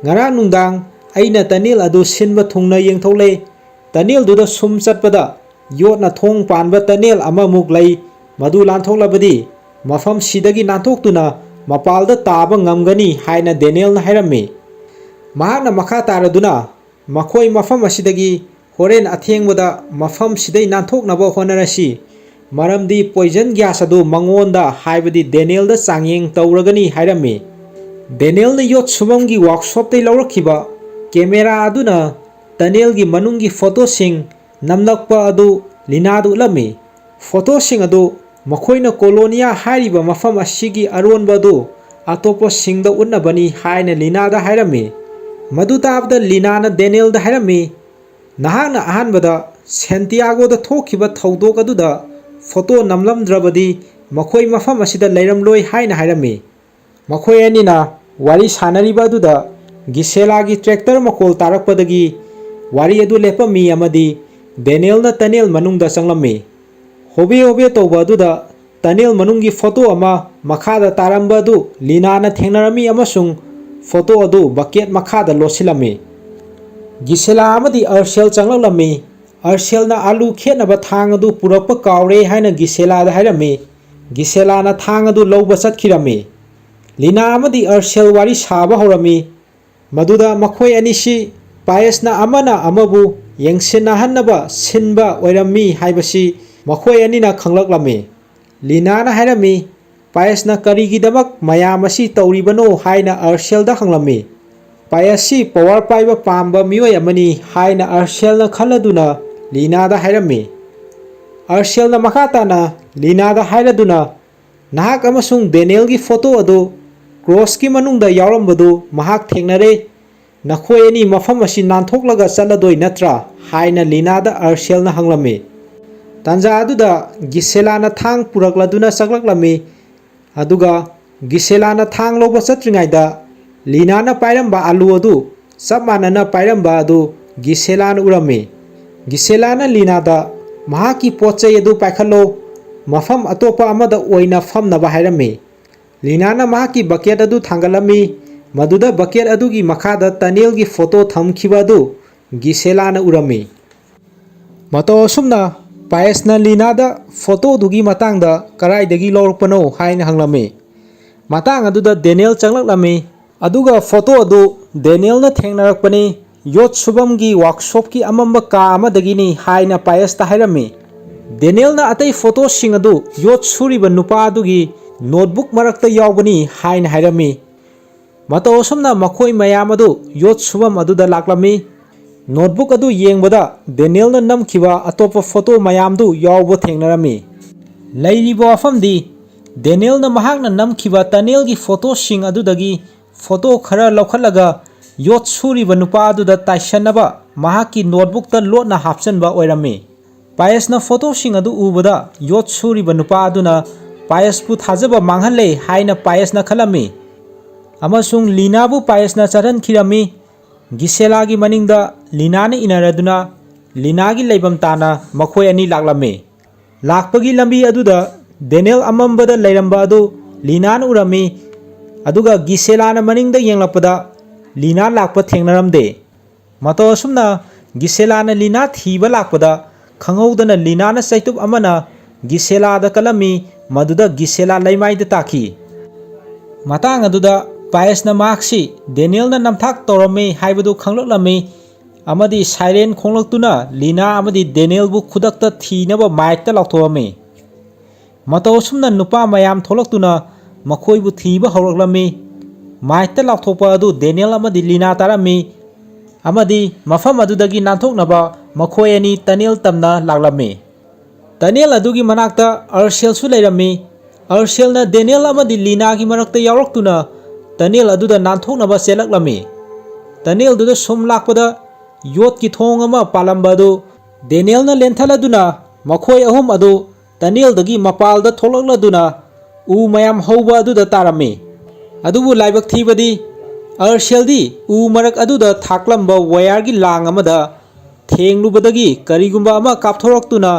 "ꯉꯔꯥꯡ ꯅꯨꯡꯗꯥꯡ ꯑꯩꯅ ꯇꯅꯦꯜ ꯑꯗꯨ ꯁꯤꯟꯕ ꯊꯨꯡꯅ ꯌꯦꯡꯊꯣꯛꯂꯦ꯫ ꯇꯅꯦꯜꯗꯨꯗ ꯁꯨꯝ ꯆꯠꯄꯗ ꯌꯣꯠꯅ ꯊꯣꯡ ꯄꯥꯟꯕ ꯇꯅꯦꯜ ꯑꯃꯃꯨꯛ ꯂꯩ꯫ ꯃꯗꯨ ꯂꯥꯟꯊꯣꯛꯂꯕꯗꯤ ꯃꯐꯝꯁꯤꯗꯒꯤ ꯅꯥꯟꯊꯣꯛꯇꯨꯅ ꯃꯄꯥꯜꯗ ꯇꯥꯕ ꯉꯝꯒꯅꯤ" ꯍꯥꯏꯅ ꯗꯦꯅꯤꯌꯦꯜꯅ ꯍꯥꯏꯔꯝꯃꯤ꯫ ꯃꯍꯥꯛꯅ ꯃꯈꯥ ꯇꯥꯔꯗꯨꯅ, "ꯃꯈꯣꯏ ꯃꯐꯝ ꯑꯁꯤꯗꯒꯤ ꯍꯣꯔꯦꯟ ꯑꯊꯦꯡꯕꯗ ꯃꯐꯝꯁꯤꯗꯩ ꯅꯥꯟꯊꯣꯛꯅꯕ ꯍꯣꯠꯅꯔꯁꯤ, ꯃꯔꯝꯗꯤ ꯄꯣꯏꯖꯟ ꯒ꯭ꯌꯥꯁ ꯑꯗꯨ ꯃꯉꯣꯟꯗ, ꯍꯥꯏꯕꯗꯤ ꯗꯦꯅꯤꯌꯦꯜꯗ ꯆꯥꯡꯌꯦꯡ ꯇꯧꯔꯒꯅꯤ" ꯍꯥꯏꯔꯝꯃꯤ꯫ ꯗꯦꯅꯤꯌꯦꯜꯅ ꯌꯣꯠ ꯁꯨꯕꯝꯒꯤ ꯋꯥꯔꯛꯁꯣꯞꯇꯩ ꯂꯧꯔꯛꯈꯤꯕ ꯀꯦꯃꯦꯔꯥ ꯑꯗꯨꯅ ꯇꯅꯦꯜꯒꯤ ꯃꯅꯨꯡꯒꯤ ꯐꯣꯇꯣꯁꯤꯡ ꯅꯝꯂꯛꯄ ꯑꯗꯨ ꯂꯤꯅꯥꯗ ꯎꯠꯂꯝꯃꯤ꯫ ꯐꯣꯇꯣꯁꯤꯡ ꯑꯗꯨ ꯃꯈꯣꯏꯅ ꯀꯣꯂꯣꯅꯤꯌꯥ ꯍꯥꯏꯔꯤꯕ ꯃꯐꯝ ꯑꯁꯤꯒꯤ ꯑꯔꯣꯟꯕ ꯑꯗꯨ ꯑꯇꯣꯞꯄꯁꯤꯡꯗ ꯎꯠꯅꯕꯅꯤ ꯍꯥꯏꯅ ꯂꯤꯅꯥꯗ ꯍꯥꯏꯔꯝꯃꯤ꯫ ꯃꯗꯨ ꯇꯥꯕꯗ ꯂꯤꯅꯥꯅ ꯗꯦꯅꯤꯌꯦꯜꯗ ꯍꯥꯏꯔꯝꯃꯤ, "ꯅꯍꯥꯛꯅ ꯑꯍꯥꯟꯕꯗ ꯁꯦꯟꯇꯤꯌꯥꯒꯣꯗ ꯊꯣꯛꯈꯤꯕ ꯊꯧꯗꯣꯛ ꯑꯗꯨꯗ ꯐꯣꯇꯣ ꯅꯝꯂꯝꯗ꯭ꯔꯕꯗꯤ ꯃꯈꯣꯏ ꯃꯐꯝ ꯑꯁꯤꯗ ꯂꯩꯔꯝꯂꯣꯏ" ꯍꯥꯏꯅ ꯍꯥꯏꯔꯝꯃꯤ꯫ ꯃꯈꯣꯏ ꯑꯅꯤꯅ ꯋꯥꯔꯤ ꯁꯥꯟꯅꯔꯤꯕ ꯑꯗꯨꯗ ꯒꯤꯁꯦꯂꯥꯒꯤ ꯇ꯭ꯔꯦꯛꯇꯔ ꯃꯈꯣꯜ ꯇꯥꯔꯛꯄꯗꯒꯤ ꯋꯥꯔꯤ ꯑꯗꯨ ꯂꯦꯞꯄꯝꯃꯤ ꯑꯃꯗꯤ ꯗꯦꯅꯤꯌꯦꯜꯅ ꯇꯅꯦꯜ ꯃꯅꯨꯡꯗ ꯆꯪꯂꯝꯃꯤ꯫ ꯍꯣꯕꯦ ꯍꯣꯕꯦ ꯇꯧꯕ ꯑꯗꯨꯗ ꯇꯅꯦꯜ ꯃꯅꯨꯡꯒꯤ ꯐꯣꯇꯣ ꯑꯃ ꯃꯈꯥꯗ ꯇꯥꯔꯝꯕ ꯑꯗꯨ ꯂꯤꯅꯥꯅ ꯊꯦꯡꯅꯔꯝꯃꯤ ꯑꯃꯁꯨꯡ ꯐꯣꯇꯣ ꯑꯗꯨ ꯕꯛꯀꯦꯠ ꯃꯈꯥꯗ ꯂꯣꯠꯁꯤꯜꯂꯝꯃꯤ꯫ ꯒꯤꯁꯦꯂꯥ ꯑꯃꯗꯤ ꯑꯔꯁꯦꯜ ꯆꯪꯂꯛꯂꯝꯃꯤ꯫ ꯑꯔꯁꯦꯜꯅ ꯑꯥꯂꯨ ꯈꯦꯠꯅꯕ ꯊꯥꯡ ꯑꯗꯨ ꯄꯨꯔꯛꯄ ꯀꯥꯎꯔꯦ ꯍꯥꯏꯅ ꯒꯤꯁꯦꯂꯥꯗ ꯍꯥꯏꯔꯝꯃꯤ꯫ ꯒꯤꯁꯦꯂꯥꯅ ꯊꯥꯡ ꯑꯗꯨ ꯂꯧꯕ ꯆꯠꯈꯤꯔꯝꯃꯤ꯫ ꯂꯤꯅꯥ ꯑꯃꯗꯤ ꯑꯔꯁꯦꯜ ꯋꯥꯔꯤ ꯁꯥꯕ ꯍꯧꯔꯝꯃꯤ꯫ ꯃꯗꯨꯗ ꯃꯈꯣꯏ ꯑꯅꯤꯁꯤ ꯄꯥꯌꯦꯁꯅ ꯑꯃꯅ ꯑꯃꯕꯨ ꯌꯦꯡꯁꯤꯟꯅꯍꯟꯅꯕ ꯁꯤꯟꯕ ꯑꯣꯏꯔꯝꯃꯤ ꯍꯥꯏꯕꯁꯤ ꯃꯈꯣꯏ ꯑꯅꯤꯅ ꯈꯪꯂꯛꯂꯝꯃꯤ꯫ ꯂꯤꯅꯥꯅ ꯍꯥꯏꯔꯝꯃꯤ, "ꯄꯥꯌꯦꯁꯅ ꯀꯔꯤꯒꯤꯗꯃꯛ ꯃꯌꯥꯝ ꯑꯁꯤ ꯇꯧꯔꯤꯕꯅꯣ?" ꯍꯥꯏꯅ ꯑꯔꯁꯦꯜꯗ ꯍꯪꯂꯝꯃꯤ꯫ "ꯄꯥꯌꯦꯁꯁꯤ ꯄꯋꯥꯔ ꯄꯥꯏꯕ ꯄꯥꯝꯕ ꯃꯤꯑꯣꯏ ꯑꯃꯅꯤ" ꯍꯥꯏꯅ ꯑꯔꯁꯦꯜꯅ ꯈꯜꯂꯗꯨꯅ ꯂꯤꯅꯥꯗ ꯍꯥꯏꯔꯝꯃꯤ꯫ ꯑꯔꯁꯦꯜꯅ ꯃꯈꯥ ꯇꯥꯅ ꯂꯤꯅꯥꯗ ꯍꯥꯏꯔꯗꯨꯅ, "ꯅꯍꯥꯛ ꯑꯃꯁꯨꯡ ꯗꯦꯅꯤꯌꯦꯜꯒꯤ ꯐꯣꯇꯣ ꯑꯗꯨ ꯀ꯭ꯔꯣꯁꯀꯤ ꯃꯅꯨꯡꯗ ꯌꯥꯎꯔꯝꯕꯗꯨ ꯃꯍꯥꯛ ꯊꯦꯡꯅꯔꯦ꯫ ꯅꯈꯣꯏ ꯑꯅꯤ ꯃꯐꯝ ꯑꯁꯤ ꯅꯥꯟꯊꯣꯛꯂꯒ ꯆꯠꯂꯗꯣꯏ ꯅꯠꯇ꯭ꯔꯥ?" ꯍꯥꯏꯅ ꯂꯤꯅꯥꯗ ꯑꯔꯁꯦꯜꯅ ꯍꯪꯂꯝꯃꯤ꯫ ꯇꯥꯟꯖꯥ ꯑꯗꯨꯗ ꯒꯤꯁꯦꯂꯥꯅ ꯊꯥꯡ ꯄꯨꯔꯛꯂꯗꯨꯅ ꯆꯪꯂꯛꯂꯝꯃꯤ꯫ ꯑꯗꯨꯒ ꯒꯤꯁꯦꯂꯥꯅ ꯊꯥꯡ ꯂꯧꯕ ꯆꯠꯇ꯭ꯔꯤꯉꯩꯗ ꯂꯤꯅꯥꯅ ꯄꯥꯏꯔꯝꯕ ꯑꯥꯂꯨ ꯑꯗꯨ ꯆꯞ ꯃꯥꯟꯅꯅ ꯄꯥꯏꯔꯝꯕ ꯑꯗꯨ ꯒꯤꯁꯦꯂꯥꯅ ꯎꯔꯝꯃꯤ꯫ ꯒꯤꯁꯦꯂꯥꯅ ꯂꯤꯅꯥꯗ ꯃꯍꯥꯛꯀꯤ ꯄꯣꯠ ꯆꯩ ꯑꯗꯨ ꯄꯥꯏꯈꯠꯂꯣ, ꯃꯐꯝ ꯑꯇꯣꯞꯄ ꯑꯃꯗ ꯑꯣꯏꯅ ꯐꯝꯅꯕ ꯍꯥꯏꯔꯝꯃꯤ꯫ ꯂꯤꯅꯥꯅ ꯃꯍꯥꯛꯀꯤ ꯕꯀꯦꯠ ꯑꯗꯨ ꯊꯥꯡꯒꯠꯂꯝꯃꯤ, ꯃꯗꯨꯗ ꯕꯀꯦꯠ ꯑꯗꯨꯒꯤ ꯃꯈꯥꯗ ꯇꯅꯦꯜꯒꯤ ꯐꯣꯇꯣ ꯊꯝꯈꯤꯕ ꯑꯗꯨ ꯒꯤꯁꯦꯂꯥꯅ ꯎꯔꯝꯃꯤ꯫ ꯃꯇꯧ ꯑꯁꯨꯝꯅ ꯄꯥꯌꯦꯁꯅ ꯂꯤꯅꯥꯗ ꯐꯣꯇꯣꯗꯨꯒꯤ ꯃꯇꯥꯡꯗ ꯀꯔꯥꯏꯗꯒꯤ ꯂꯧꯔꯛꯄꯅꯣ ꯍꯥꯏꯅ ꯍꯪꯂꯝꯃꯤ꯫ ꯃꯇꯥꯡ ꯑꯗꯨꯗ ꯗꯦꯅꯤꯌꯦꯜ ꯆꯪꯂꯛꯂꯝꯃꯤ, ꯑꯗꯨꯒ ꯐꯣꯇꯣ ꯑꯗꯨ ꯗꯦꯅꯤꯌꯦꯜꯅ ꯊꯦꯡꯅꯔꯛꯄꯅꯤ, ꯌꯣꯠ ꯁꯨꯕꯝꯒꯤ ꯋꯥꯔꯛꯁꯣꯞꯀꯤ ꯑꯃꯝꯕ ꯀꯥ ꯑꯃꯗꯒꯤꯅꯤ ꯍꯥꯏꯅ ꯄꯥꯌꯦꯁꯇ ꯍꯥꯏꯔꯝꯃꯤ꯫ ꯗꯦꯅꯤꯌꯦꯜꯅ ꯑꯇꯩ ꯐꯣꯇꯣꯁꯤꯡ ꯑꯗꯨ ꯌꯣꯠ ꯁꯨꯔꯤꯕ ꯅꯨꯄꯥ ꯑꯗꯨꯒꯤ ꯅꯣꯠꯕꯨꯛ ꯃꯔꯛꯇ ꯌꯥꯎꯕꯅꯤ ꯍꯥꯏꯅ ꯍꯥꯏꯔꯝꯃꯤ꯫ ꯃꯇꯧ ꯑꯁꯨꯝꯅ ꯃꯈꯣꯏ ꯃꯌꯥꯝ ꯑꯗꯨ ꯌꯣꯠ ꯁꯨꯐꯝ ꯑꯗꯨꯗ ꯂꯥꯛꯂꯝꯃꯤ꯫ ꯅꯣꯠꯕꯨꯛ ꯑꯗꯨ ꯌꯦꯡꯕꯗ ꯗꯦꯅꯤꯌꯦꯜꯅ ꯅꯝꯈꯤꯕ ꯑꯇꯣꯞꯄ ꯐꯣꯇꯣ ꯃꯌꯥꯝꯗꯨ ꯌꯥꯎꯕ ꯊꯦꯡꯅꯔꯝꯃꯤ꯫ ꯂꯩꯔꯤꯕ ꯋꯥꯐꯝꯗꯤ, ꯗꯦꯅꯤꯌꯦꯜꯅ ꯃꯍꯥꯛꯅ ꯅꯝꯈꯤꯕ ꯇꯅꯦꯜꯒꯤ ꯐꯣꯇꯣꯁꯤꯡ ꯑꯗꯨꯗꯒꯤ ꯐꯣꯇꯣ ꯈꯔ ꯂꯧꯈꯠꯂꯒ ꯌꯣꯠ ꯁꯨꯔꯤꯕ ꯅꯨꯄꯥ ꯑꯗꯨꯗ ꯇꯥꯏꯁꯟꯅꯕ ꯃꯍꯥꯛꯀꯤ ꯅꯣꯠꯕꯨꯛꯇ ꯂꯣꯠꯅ ꯍꯥꯞꯆꯤꯟꯕ ꯑꯣꯏꯔꯝꯃꯤ꯫ ꯄꯥꯌꯦꯁꯅ ꯐꯣꯇꯣꯁꯤꯡ ꯑꯗꯨ ꯎꯕꯗ ꯌꯣꯠ ꯁꯨꯔꯤꯕ ꯅꯨꯄꯥ ꯑꯗꯨꯅ ꯄꯥꯌꯦꯁꯄꯨ ꯊꯥꯖꯕ ꯃꯥꯡꯍꯜꯂꯦ ꯍꯥꯏꯅ ꯄꯥꯌꯦꯁꯅ ꯈꯜꯂꯝꯃꯤ, ꯑꯃꯁꯨꯡ ꯂꯤꯅꯥꯕꯨ ꯄꯥꯌꯦꯁꯅ ꯆꯠꯍꯟꯈꯤꯔꯝꯃꯤ꯫ ꯒꯤꯁꯦꯂꯥꯒꯤ ꯃꯅꯤꯡꯗ ꯂꯤꯅꯥꯅ ꯏꯟꯅꯔꯗꯨꯅ ꯂꯤꯅꯥꯒꯤ ꯂꯩꯐꯝ ꯇꯥꯅ ꯃꯈꯣꯏ ꯑꯅꯤ ꯂꯥꯛꯂꯝꯃꯤ꯫ ꯂꯥꯛꯄꯒꯤ ꯂꯝꯕꯤ ꯑꯗꯨꯗ ꯗꯦꯅꯤꯌꯦꯜ ꯑꯃꯝꯕꯗ ꯂꯩꯔꯝꯕ ꯑꯗꯨ ꯂꯤꯅꯥꯅ ꯎꯔꯝꯃꯤ, ꯑꯗꯨꯒ ꯒꯤꯁꯦꯂꯥꯅ ꯃꯅꯤꯡꯗ ꯌꯦꯡꯂꯛꯄꯗ ꯂꯤꯅꯥ ꯂꯥꯛꯄ ꯊꯦꯡꯅꯔꯝꯗꯦ꯫ ꯃꯇꯧ ꯑꯁꯨꯝꯅ ꯒꯤꯁꯦꯂꯥꯅ ꯂꯤꯅꯥ ꯊꯤꯕ ꯂꯥꯛꯄꯗ ꯈꯪꯍꯧꯗꯅ ꯂꯤꯅꯥꯅ ꯆꯩꯇꯨꯞ ꯑꯃꯅ ꯒꯤꯁꯦꯂꯥꯗ ꯀꯜꯂꯝꯃꯤ, ꯃꯗꯨꯗ ꯒꯤꯁꯦꯂꯥ ꯂꯩꯃꯥꯏꯗ ꯇꯥꯈꯤ꯫ ꯃꯇꯥꯡ ꯑꯗꯨꯗ ꯄꯥꯌꯦꯁꯅ ꯃꯍꯥꯛꯁꯤ ꯗꯦꯅꯤꯌꯦꯜꯅ ꯅꯝꯊꯥꯛ ꯇꯧꯔꯝꯃꯤ ꯍꯥꯏꯕꯗꯨ ꯈꯪꯂꯛꯂꯝꯃꯤ, ꯑꯃꯗꯤ ꯁꯥꯏꯔꯦꯟ ꯈꯣꯡꯂꯛꯇꯨꯅ ꯂꯤꯅꯥ ꯑꯃꯗꯤ ꯗꯦꯅꯤꯌꯦꯜꯕꯨ ꯈꯨꯗꯛꯇ ꯊꯤꯅꯕ ꯃꯥꯏꯛꯇ ꯂꯥꯎꯊꯣꯛꯑꯝꯃꯤ꯫ ꯃꯇꯧ ꯑꯁꯨꯝꯅ ꯅꯨꯄꯥ ꯃꯌꯥꯝ ꯊꯣꯛꯂꯛꯇꯨꯅ ꯃꯈꯣꯏꯕꯨ ꯊꯤꯕ ꯍꯧꯔꯛꯂꯝꯃꯤ꯫ ꯃꯥꯏꯛꯇ ꯂꯥꯎꯊꯣꯛꯄ ꯑꯗꯨ ꯗꯦꯅꯤꯌꯦꯜ ꯑꯃꯗꯤ ꯂꯤꯅꯥ ꯇꯥꯔꯝꯃꯤ, ꯑꯃꯗꯤ ꯃꯐꯝ ꯑꯗꯨꯗꯒꯤ ꯅꯥꯟꯊꯣꯛꯅꯕ ꯃꯈꯣꯏ ꯑꯅꯤ ꯇꯅꯦꯜ ꯇꯝꯅ ꯂꯥꯛꯂꯝꯃꯤ꯫ ꯇꯅꯦꯜ ꯑꯗꯨꯒꯤ ꯃꯅꯥꯛꯇ ꯑꯔꯁꯦꯜꯁꯨ ꯂꯩꯔꯝꯃꯤ꯫ ꯑꯔꯁꯦꯜꯅ ꯗꯦꯅꯤꯌꯦꯜ ꯑꯃꯗꯤ ꯂꯤꯅꯥꯒꯤ ꯃꯔꯛꯇ ꯌꯥꯎꯔꯛꯇꯨꯅ ꯇꯅꯦꯜ ꯑꯗꯨꯗ ꯅꯥꯟꯊꯣꯛꯅꯕ ꯆꯦꯜꯂꯛꯂꯝꯃꯤ꯫ ꯇꯅꯦꯜꯗꯨꯗ ꯁꯨꯝ ꯂꯥꯛꯄꯗ ꯌꯣꯠꯀꯤ ꯊꯣꯡ ꯑꯃ ꯄꯥꯜꯂꯝꯕ ꯑꯗꯨ ꯗꯦꯅꯤꯌꯦꯜꯅ ꯂꯦꯟꯊꯠꯂꯗꯨꯅ ꯃꯈꯣꯏ ꯑꯍꯨꯝ ꯑꯗꯨ tunnelꯗꯒꯤ ꯃꯄꯥꯜꯗ ꯊꯣꯛꯂꯛꯂꯗꯨꯅ ꯎ ꯃꯌꯥꯝ ꯍꯧꯕ ꯑꯗꯨꯗ ꯇꯥꯔꯝꯃꯤ꯫ ꯑꯗꯨꯕꯨ ꯂꯥꯏꯕꯛ ꯊꯤꯕꯗꯤ, ꯑꯔꯁꯦꯜꯗꯤ ꯎ ꯃꯔꯛ ꯑꯗꯨꯗ ꯊꯥꯛꯂꯝꯕ wireꯒꯤ ꯂꯥꯡ ꯑꯃꯗ ꯊꯦꯡꯂꯨꯕꯗꯒꯤ ꯀꯔꯤꯒꯨꯝꯕ ꯑꯃ ꯀꯥꯞꯊꯣꯔꯛꯇꯨꯅ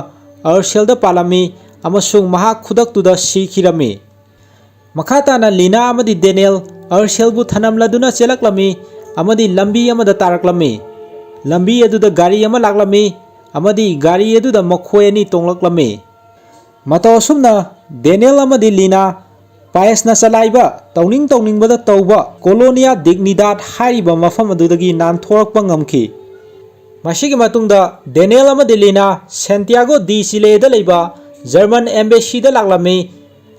ꯑꯔꯁꯦꯜꯗ ꯄꯥꯜꯂꯝꯃꯤ ꯑꯃꯁꯨꯡ ꯃꯍꯥꯛ ꯈꯨꯗꯛꯇꯨꯗ ꯁꯤꯈꯤꯔꯝꯃꯤ꯫ ꯃꯈꯥ ꯇꯥꯅ ꯂꯤꯅꯥ ꯑꯃꯗꯤ ꯗꯦꯅꯤꯌꯦꯜ ꯑꯔꯁꯦꯜꯕꯨ ꯊꯅꯝꯂꯗꯨꯅ ꯆꯦꯜꯂꯛꯂꯝꯃꯤ ꯑꯃꯗꯤ ꯂꯝꯕꯤ ꯑꯃꯗ ꯇꯥꯔꯛꯂꯝꯃꯤ꯫ ꯂꯝꯕꯤ ꯑꯗꯨꯗ ꯒꯥꯔꯤ ꯑꯃ ꯂꯥꯛꯂꯝꯃꯤ ꯑꯃꯗꯤ ꯒꯥꯔꯤ ꯑꯗꯨꯗ ꯃꯈꯣꯏ ꯑꯅꯤ ꯇꯣꯡꯂꯛꯂꯝꯃꯤ꯫ ꯃꯇꯧ ꯑꯁꯨꯝꯅ ꯗꯦꯅꯤꯌꯦꯜ ꯑꯃꯗꯤ ꯂꯤꯅꯥ ꯄꯥꯏꯁꯅ ꯆꯂꯥꯏꯕ ꯇꯧꯅꯤꯡ ꯇꯧꯅꯤꯡꯕꯗ ꯇꯧꯕ ꯀꯣꯂꯣꯅꯤꯌꯥ ꯗꯤꯒꯅꯤꯗꯥꯠ ꯍꯥꯏꯔꯤꯕ ꯃꯐꯝ ꯑꯗꯨꯗꯒꯤ ꯅꯥꯟꯊꯣꯔꯛꯄ ꯉꯝꯈꯤ꯫ ꯃꯁꯤꯒꯤ ꯃꯇꯨꯡꯗ ꯗꯦꯅꯤꯌꯦꯜ ꯑꯃꯗꯤ ꯂꯤꯅꯥ ꯁꯦꯟꯇꯤꯌꯥꯒꯣ ꯗꯤ ꯆꯤꯂꯦꯗ ꯂꯩꯕ ꯖꯔꯃꯟ embassy ꯗ ꯂꯥꯛꯂꯝꯃꯤ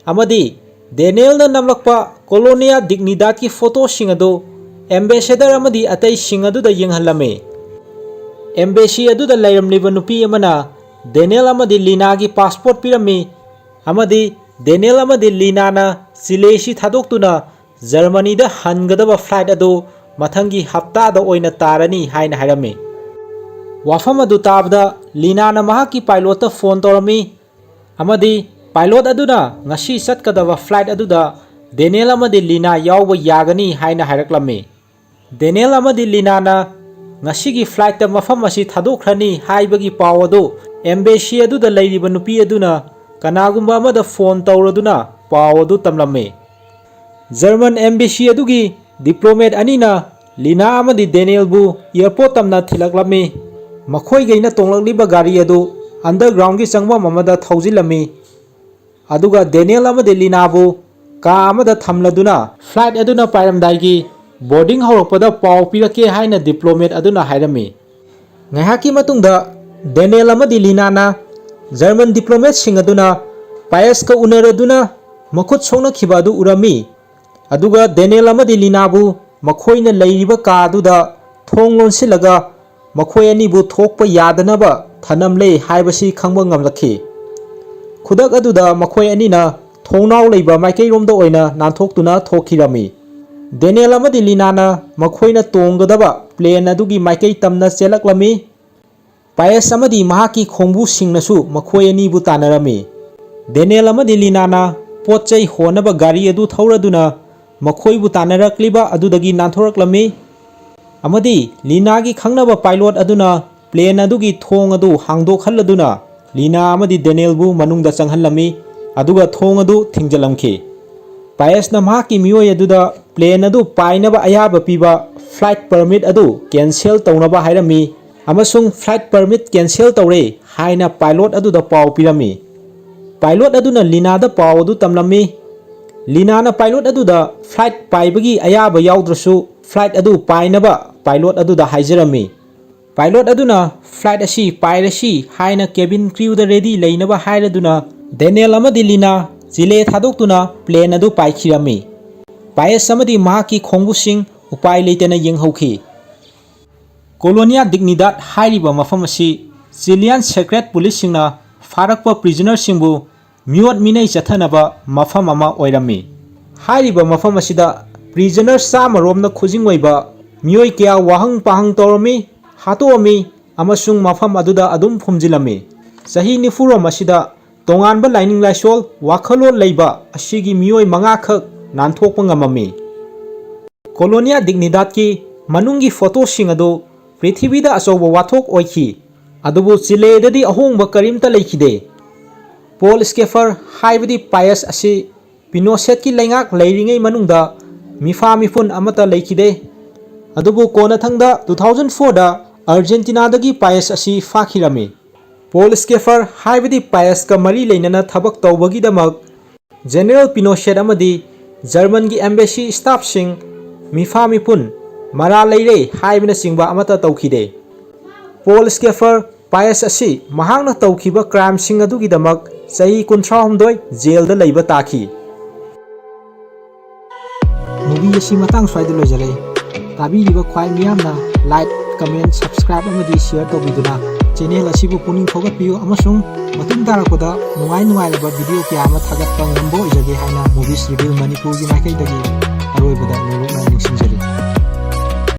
ꯑꯃꯗꯤ ꯗꯦꯅꯤꯌꯦꯜꯅ ꯅꯝꯂꯛꯄ ꯀꯣꯂꯣꯅꯤꯌꯥ ꯗꯤꯒꯅꯤꯗꯥꯠꯀꯤ ꯐꯣꯇꯣꯁꯤꯡ ꯑꯗꯨ ambassador ꯑꯃꯗꯤ ꯑꯇꯩꯁꯤꯡ ꯑꯗꯨꯗ ꯌꯦꯡꯍꯜꯂꯝꯃꯤ꯫ Embassy ꯑꯗꯨꯗ ꯂꯩꯔꯝꯂꯤꯕ ꯅꯨꯄꯤ ꯑꯃꯅ ꯗꯦꯅꯤꯌꯦꯜ ꯑꯃꯗꯤ ꯂꯤꯅꯥꯒꯤ passport ꯄꯤꯔꯝꯃꯤ ꯑꯃꯗꯤ ꯗꯦꯅꯤꯌꯦꯜ ꯑꯃꯗꯤ ꯂꯤꯅꯥꯅ ꯆꯤꯂꯦꯁꯤ ꯊꯥꯗꯣꯛꯇꯨꯅ ꯖꯔꯃꯅꯤꯗ ꯍꯟꯒꯗꯕ flight ꯑꯗꯨ ꯃꯊꯪꯒꯤ ꯍꯞꯇꯥꯗ ꯑꯣꯏꯅ ꯇꯥꯔꯅꯤ ꯍꯥꯏꯅ ꯍꯥꯏꯔꯝꯃꯤ꯫ ꯋꯥꯐꯝ ꯑꯗꯨ ꯇꯥꯕꯗ ꯂꯤꯅꯥꯅ ꯃꯍꯥꯛꯀꯤ pilot ꯇ phone ꯇꯧꯔꯝꯃꯤ ꯑꯃꯗꯤ pilot ꯑꯗꯨꯅ ꯉꯁꯤ ꯆꯠꯀꯗꯕ flight ꯑꯗꯨꯗ ꯗꯦꯅꯤꯌꯦꯜ ꯑꯃꯗꯤ ꯂꯤꯅꯥ ꯌꯥꯎꯕ ꯌꯥꯒꯅꯤ ꯍꯥꯏꯅ ꯍꯥꯏꯔꯛꯂꯝꯃꯤ꯫ ꯗꯦꯅꯤꯌꯦꯜ ꯑꯃꯗꯤ ꯂꯤꯅꯥꯅ ꯉꯁꯤꯒꯤ flight ꯇ ꯃꯐꯝ ꯑꯁꯤ ꯊꯥꯗꯣꯛꯈ꯭ꯔꯅꯤ ꯍꯥꯏꯕꯒꯤ ꯄꯥꯎ ꯑꯗꯨ embassy ꯑꯗꯨꯗ ꯂꯩꯔꯤꯕ ꯅꯨꯄꯤ ꯑꯗꯨꯅ ꯀꯅꯥꯒꯨꯝꯕ ꯑꯃꯗ phone ꯇꯧꯔꯗꯨꯅ ꯄꯥꯎ ꯑꯗꯨ ꯇꯝꯂꯝꯃꯤ꯫ ꯖꯔꯃꯟ embassy ꯑꯗꯨꯒꯤ diplomat ꯑꯅꯤꯅ ꯂꯤꯅꯥ ꯑꯃꯗꯤ ꯗꯦꯅꯤꯌꯦꯜꯕꯨ airport ꯇꯝꯅ ꯊꯤꯜꯂꯛꯂꯝꯃꯤ꯫ ꯃꯈꯣꯏꯒꯩꯅ ꯇꯣꯡꯂꯛꯂꯤꯕ ꯒꯥꯔꯤ ꯑꯗꯨ underground ꯒꯤ ꯆꯪꯐꯝ ꯑꯃꯗ ꯊꯧꯖꯤꯜꯂꯝꯃꯤ꯫ ꯑꯗꯨꯒ ꯗꯦꯅꯤꯌꯦꯜ ꯑꯃꯗꯤ ꯂꯤꯅꯥꯕꯨ ꯀꯥ ꯑꯃꯗ ꯊꯝꯂꯗꯨꯅ flight ꯑꯗꯨꯅ ꯄꯥꯏꯔꯝꯗꯥꯏꯒꯤ boarding ꯍꯧꯔꯛꯄꯗ ꯄꯥꯎ ꯄꯤꯔꯛꯀꯦ ꯍꯥꯏꯅ diplomat ꯑꯗꯨꯅ ꯍꯥꯏꯔꯝꯃꯤ꯫ ꯉꯥꯏꯍꯥꯛꯀꯤ ꯃꯇꯨꯡꯗ ꯗꯦꯅꯤꯌꯦꯜ ꯑꯃꯗꯤ ꯂꯤꯅꯥꯅ ꯖꯔꯃꯟ diplomat ꯁꯤꯡ ꯑꯗꯨꯅ ꯄꯥꯏꯁꯀ ꯎꯅꯔꯗꯨꯅ ꯃꯈꯨꯠ ꯁꯣꯛꯅꯈꯤꯕ ꯑꯗꯨ ꯎꯔꯝꯃꯤ꯫ ꯑꯗꯨꯒ ꯗꯦꯅꯤꯌꯦꯜ ꯑꯃꯗꯤ ꯂꯤꯅꯥꯕꯨ ꯃꯈꯣꯏꯅ ꯂꯩꯔꯤꯕ ꯀꯥ ꯑꯗꯨꯗ ꯊꯣꯡ ꯂꯣꯟꯁꯤꯜꯂꯒ ꯃꯈꯣꯏ ꯑꯅꯤꯕꯨ ꯊꯣꯛꯄ ꯌꯥꯗꯅꯕ ꯊꯅꯝꯂꯦ ꯍꯥꯏꯕꯁꯤ ꯈꯪꯕ ꯉꯝꯂꯛꯈꯤ꯫ ꯈꯨꯗꯛ ꯑꯗꯨꯗ ꯃꯈꯣꯏ ꯑꯅꯤꯅ ꯊꯣꯡꯅꯥꯎ ꯂꯩꯕ ꯃꯥꯏꯀꯩꯔꯣꯝꯗ ꯑꯣꯏꯅ ꯅꯥꯟꯊꯣꯛꯇꯨꯅ ꯊꯣꯛꯈꯤꯔꯝꯃꯤ꯫ ꯗꯦꯅꯤꯌꯦꯜ ꯑꯃꯗꯤ ꯂꯤꯅꯥꯅ ꯃꯈꯣꯏꯅ ꯇꯣꯡꯒꯗꯕ plane ꯑꯗꯨꯒꯤ ꯃꯥꯏꯀꯩ ꯇꯝꯅ ꯆꯦꯜꯂꯛꯂꯝꯃꯤ꯫ ꯄꯥꯌꯦꯁ ꯑꯃꯗꯤ ꯃꯍꯥꯛꯀꯤ ꯈꯣꯡꯕꯨꯁꯤꯡꯅꯁꯨ ꯃꯈꯣꯏ ꯑꯅꯤꯕꯨ ꯇꯥꯟꯅꯔꯝꯃꯤ꯫ ꯗꯦꯅꯦꯜ ꯑꯃꯗꯤ ꯂꯤꯅꯥꯅ ꯄꯣꯠ ꯆꯩ ꯍꯣꯟꯅꯕ ꯒꯥꯔꯤ ꯑꯗꯨ ꯊꯧꯔꯗꯨꯅ ꯃꯈꯣꯏꯕꯨ ꯇꯥꯟꯅꯔꯛꯂꯤꯕ ꯑꯗꯨꯗꯒꯤ ꯅꯥꯟꯊꯣꯔꯛꯂꯝꯃꯤ꯫ ꯑꯃꯗꯤ ꯂꯤꯅꯥꯒꯤ ꯈꯪꯅꯕ ꯄꯥꯏꯂꯣꯠ ꯑꯗꯨꯅ ꯄ꯭ꯂꯦꯟ ꯑꯗꯨꯒꯤ ꯊꯣꯡ ꯑꯗꯨ ꯍꯥꯡꯗꯣꯛꯍꯜꯂꯗꯨꯅ ꯂꯤꯅꯥ ꯑꯃꯗꯤ ꯗꯦꯅꯦꯜꯕꯨ ꯃꯅꯨꯡꯗ ꯆꯪꯍꯜꯂꯝꯃꯤ꯫ ꯑꯗꯨꯒ ꯊꯣꯡ ꯑꯗꯨ ꯊꯤꯡꯖꯤꯜꯂꯝꯈꯤ꯫ ꯄꯥꯌꯦꯁꯅ ꯃꯍꯥꯛꯀꯤ ꯃꯤꯑꯣꯏ ꯑꯗꯨꯗ ꯄ꯭ꯂꯦꯟ ꯑꯗꯨ ꯄꯥꯏꯅꯕ ꯑꯌꯥꯕ ꯄꯤꯕ ꯐ꯭ꯂꯥꯏꯠ ꯄꯔꯃꯤꯠ ꯑꯗꯨ ꯀꯦꯟꯁꯦꯜ ꯇꯧꯅꯕ ꯍꯥꯏꯔꯝꯃꯤ ꯑꯃꯁꯨꯡ ꯐ꯭ꯂꯥꯏꯠ ꯄꯔꯃꯤꯠ ꯀꯦꯟꯁꯦꯜ ꯇꯧꯔꯦ ꯍꯥꯏꯅ ꯄꯥꯏꯂꯣꯠ ꯑꯗꯨꯗ ꯄꯥꯎ ꯄꯤꯔꯝꯃꯤ꯫ ꯄꯥꯏꯂꯣꯠ ꯑꯗꯨꯅ ꯂꯤꯅꯥꯗ ꯄꯥꯎ ꯑꯗꯨ ꯇꯝꯂꯝꯃꯤ꯫ ꯂꯤꯅꯥꯅ ꯄꯥꯏꯂꯣꯠ ꯑꯗꯨꯗ ꯐ꯭ꯂꯥꯏꯠ ꯄꯥꯏꯕꯒꯤ ꯑꯌꯥꯕ ꯌꯥꯎꯗ꯭ꯔꯁꯨ ꯐ꯭ꯂꯥꯏꯠ ꯑꯗꯨ ꯄꯥꯏꯅꯕ ꯄꯥꯏꯂꯣꯠ ꯑꯗꯨꯗ ꯍꯥꯏꯖꯔꯝꯃꯤ꯫ ꯄꯥꯏꯂꯣꯠ ꯑꯗꯨꯅ ꯐ꯭ꯂꯥꯏꯠ ꯑꯁꯤ ꯄꯥꯏꯔꯁꯤ ꯍꯥꯏꯅ ꯀꯦꯕꯤꯟ ꯀ꯭ꯔꯤꯎꯗ ꯔꯦꯗꯤ ꯂꯩꯅꯕ ꯍꯥꯏꯔꯗꯨꯅ ꯗꯦꯅꯦꯜ ꯑꯃꯗꯤ ꯂꯤꯅꯥ ꯆꯤꯂꯦ ꯊꯥꯗꯣꯛꯇꯨꯅ ꯄ꯭ꯂꯦꯟ ꯑꯗꯨ ꯄꯥꯏꯈꯤꯔꯝꯃꯤ꯫ ꯄꯥꯌꯦꯁ ꯑꯃꯗꯤ ꯃꯍꯥꯛꯀꯤ ꯈꯣꯡꯕꯨꯁꯤꯡ ꯎꯄꯥꯏ ꯂꯩꯇꯅ ꯌꯦꯡꯍꯧꯈꯤ꯫ ꯀꯣꯂꯣꯅꯤꯌꯥ ꯗꯤꯒꯅꯤꯗꯥꯠ ꯍꯥꯏꯔꯤꯕ ꯃꯐꯝ ꯑꯁꯤ ꯆꯤꯂꯤꯌꯥꯟ ꯁꯦꯀ꯭ꯔꯦꯠ ꯄꯨꯂꯤꯁꯁꯤꯡꯅ ꯐꯥꯔꯛꯄ ꯄ꯭ꯔꯤꯖꯅꯔꯁꯤꯡꯕꯨ ꯃꯤꯑꯣꯠ ꯃꯤꯅꯩ ꯆꯠꯊꯅꯕ ꯃꯐꯝ ꯑꯃ ꯑꯣꯏꯔꯝꯃꯤ꯫ ꯍꯥꯏꯔꯤꯕ ꯃꯐꯝ ꯑꯁꯤꯗ ꯄ꯭ꯔꯤꯖꯅꯔ ꯆꯥꯝꯃ ꯔꯣꯝꯅ ꯈꯨꯖꯤꯡ ꯑꯣꯏꯕ ꯃꯤꯑꯣꯏ ꯀꯌꯥ ꯋꯥꯍꯪ ꯄꯥꯍꯪ ꯇꯧꯔꯝꯃꯤ, ꯍꯥꯠꯇꯣꯛꯑꯝꯃꯤ ꯑꯃꯁꯨꯡ ꯃꯐꯝ ꯑꯗꯨꯗ ꯑꯗꯨꯝ ꯐꯨꯝꯖꯤꯜꯂꯝꯃꯤ꯫ ꯆꯍꯤ ꯅꯤꯐꯨ ꯔꯣꯝ ꯑꯁꯤꯗ ꯇꯣꯉꯥꯟꯕ ꯂꯥꯏꯅꯤꯡ ꯂꯥꯏꯁꯣꯜ, ꯋꯥꯈꯜꯂꯣꯟ ꯂꯩꯕ ꯑꯁꯤꯒꯤ ꯃꯤꯑꯣꯏ ꯃꯉꯥꯈꯛ ꯅꯥꯟꯊꯣꯛꯄ ꯉꯝꯃꯝꯃꯤ꯫ ꯀꯣꯂꯣꯅꯤꯌꯥ ꯗꯤꯒꯅꯤꯗꯥꯠꯀꯤ ꯃꯅꯨꯡꯒꯤ ꯐꯣꯇꯣꯁꯤꯡ ꯑꯗꯨ ꯄ꯭ꯔꯤꯊꯤꯕꯤꯗ ꯑꯆꯧꯕ ꯋꯥꯊꯣꯛ ꯑꯣꯏꯈꯤ꯫ ꯑꯗꯨꯕꯨ ꯆꯤꯂꯦꯗꯗꯤ ꯑꯍꯣꯡꯕ ꯀꯔꯤꯝꯇ ꯂꯩꯈꯤꯗꯦ꯫ ꯄꯣꯜ ꯁ꯭ꯀꯦꯐꯔ ꯍꯥꯏꯕꯗꯤ ꯄꯥꯌꯁ ꯑꯁꯤ ꯄꯤꯅꯣꯁꯦꯠꯀꯤ ꯂꯩꯉꯥꯛ ꯂꯩꯔꯤꯉꯩ ꯃꯅꯨꯡꯗ ꯃꯤꯐꯥ ꯃꯤꯄꯨꯟ ꯑꯃꯠꯇ ꯂꯩꯈꯤꯗꯦ꯫ ꯑꯗꯨꯕꯨ ꯀꯣꯟꯅꯊꯪꯗ two thousand fourꯗ ꯑꯥꯔꯖꯦꯟꯇꯤꯅꯥꯗꯒꯤ ꯄꯥꯌꯁ ꯑꯁꯤ ꯐꯥꯈꯤꯔꯝꯃꯤ꯫ ꯄꯣꯜ ꯁ꯭ꯀꯦꯐꯔ ꯍꯥꯏꯕꯗꯤ ꯄꯥꯌꯁꯀ ꯃꯔꯤ ꯂꯩꯅꯅ ꯊꯕꯛ ꯇꯧꯕꯒꯤꯗꯃꯛ ꯖꯦꯅꯔꯦꯜ ꯄꯤꯅꯣꯁꯦꯠ ꯑꯃꯗꯤ ꯖꯔꯃꯟꯒꯤ ꯑꯦꯝꯕꯦꯁꯤ ꯁ꯭ꯇꯥꯐꯁꯤꯡ ꯃꯤꯐꯥ ꯃꯤꯄꯨꯟ ꯃꯔꯥꯜ ꯂꯩꯔꯦ ꯍꯥꯏꯕꯅꯆꯤꯡꯕ ꯑꯃꯠꯇ ꯇꯧꯈꯤꯗꯦ꯫ ꯄꯣꯜ ꯁ꯭ꯀꯦꯐꯔ ꯄꯥꯌꯁ ꯑꯁꯤ ꯃꯍꯥꯛꯅ ꯇꯧꯈꯤꯕ ꯀ꯭ꯔꯥꯏꯝꯁꯤꯡ ꯑꯗꯨꯒꯤꯗꯃꯛ ꯆꯍꯤ ꯀꯨꯟꯊ꯭ꯔꯥꯍꯨꯝꯗꯣꯏ ꯖꯦꯜꯗ ꯂꯩꯕ ꯇꯥꯈꯤ꯫ ꯃꯨꯚꯤ ꯑꯁꯤ ꯃꯇꯥꯡ ꯁ꯭ꯋꯥꯏꯗ ꯂꯣꯏꯖꯔꯦ꯫ ꯇꯥꯕꯤꯔꯤꯕ ꯈ꯭ꯋꯥꯏ ꯃꯤꯌꯥꯝꯅ ꯂꯥꯏꯛ, ꯀꯃꯦꯟ, ꯁꯕꯁꯀ꯭ꯔꯥꯏꯕ ꯑꯃꯗꯤ ꯁꯤꯌꯔ ꯇꯧꯕꯤꯗꯨꯅ ꯆꯦꯅꯦꯜ ꯑꯁꯤꯕꯨ ꯄꯨꯛꯅꯤꯡ ꯊꯧꯒꯠꯄꯤꯌꯨ ꯑꯃꯁꯨꯡ ꯃꯇꯨꯡ ꯇꯥꯔꯛꯄꯗ ꯅꯨꯡꯉꯥꯏ ꯅꯨꯡꯉꯥꯏꯔꯕ ꯚꯤꯗꯤꯑꯣ ꯀꯌꯥ ꯑꯃ ꯊꯥꯒꯠꯄ ꯉꯝꯕ ꯑꯣꯏꯖꯒꯦ ꯍꯥꯏꯅ Movies Review ꯃꯅꯤꯄꯨꯔꯒꯤ ꯃꯥꯏꯀꯩꯗꯒꯤ ꯑꯔꯣꯏꯕꯗ ꯅꯣꯂꯨꯛꯅ ꯅꯤꯡꯁꯤꯡꯖꯔꯤ꯫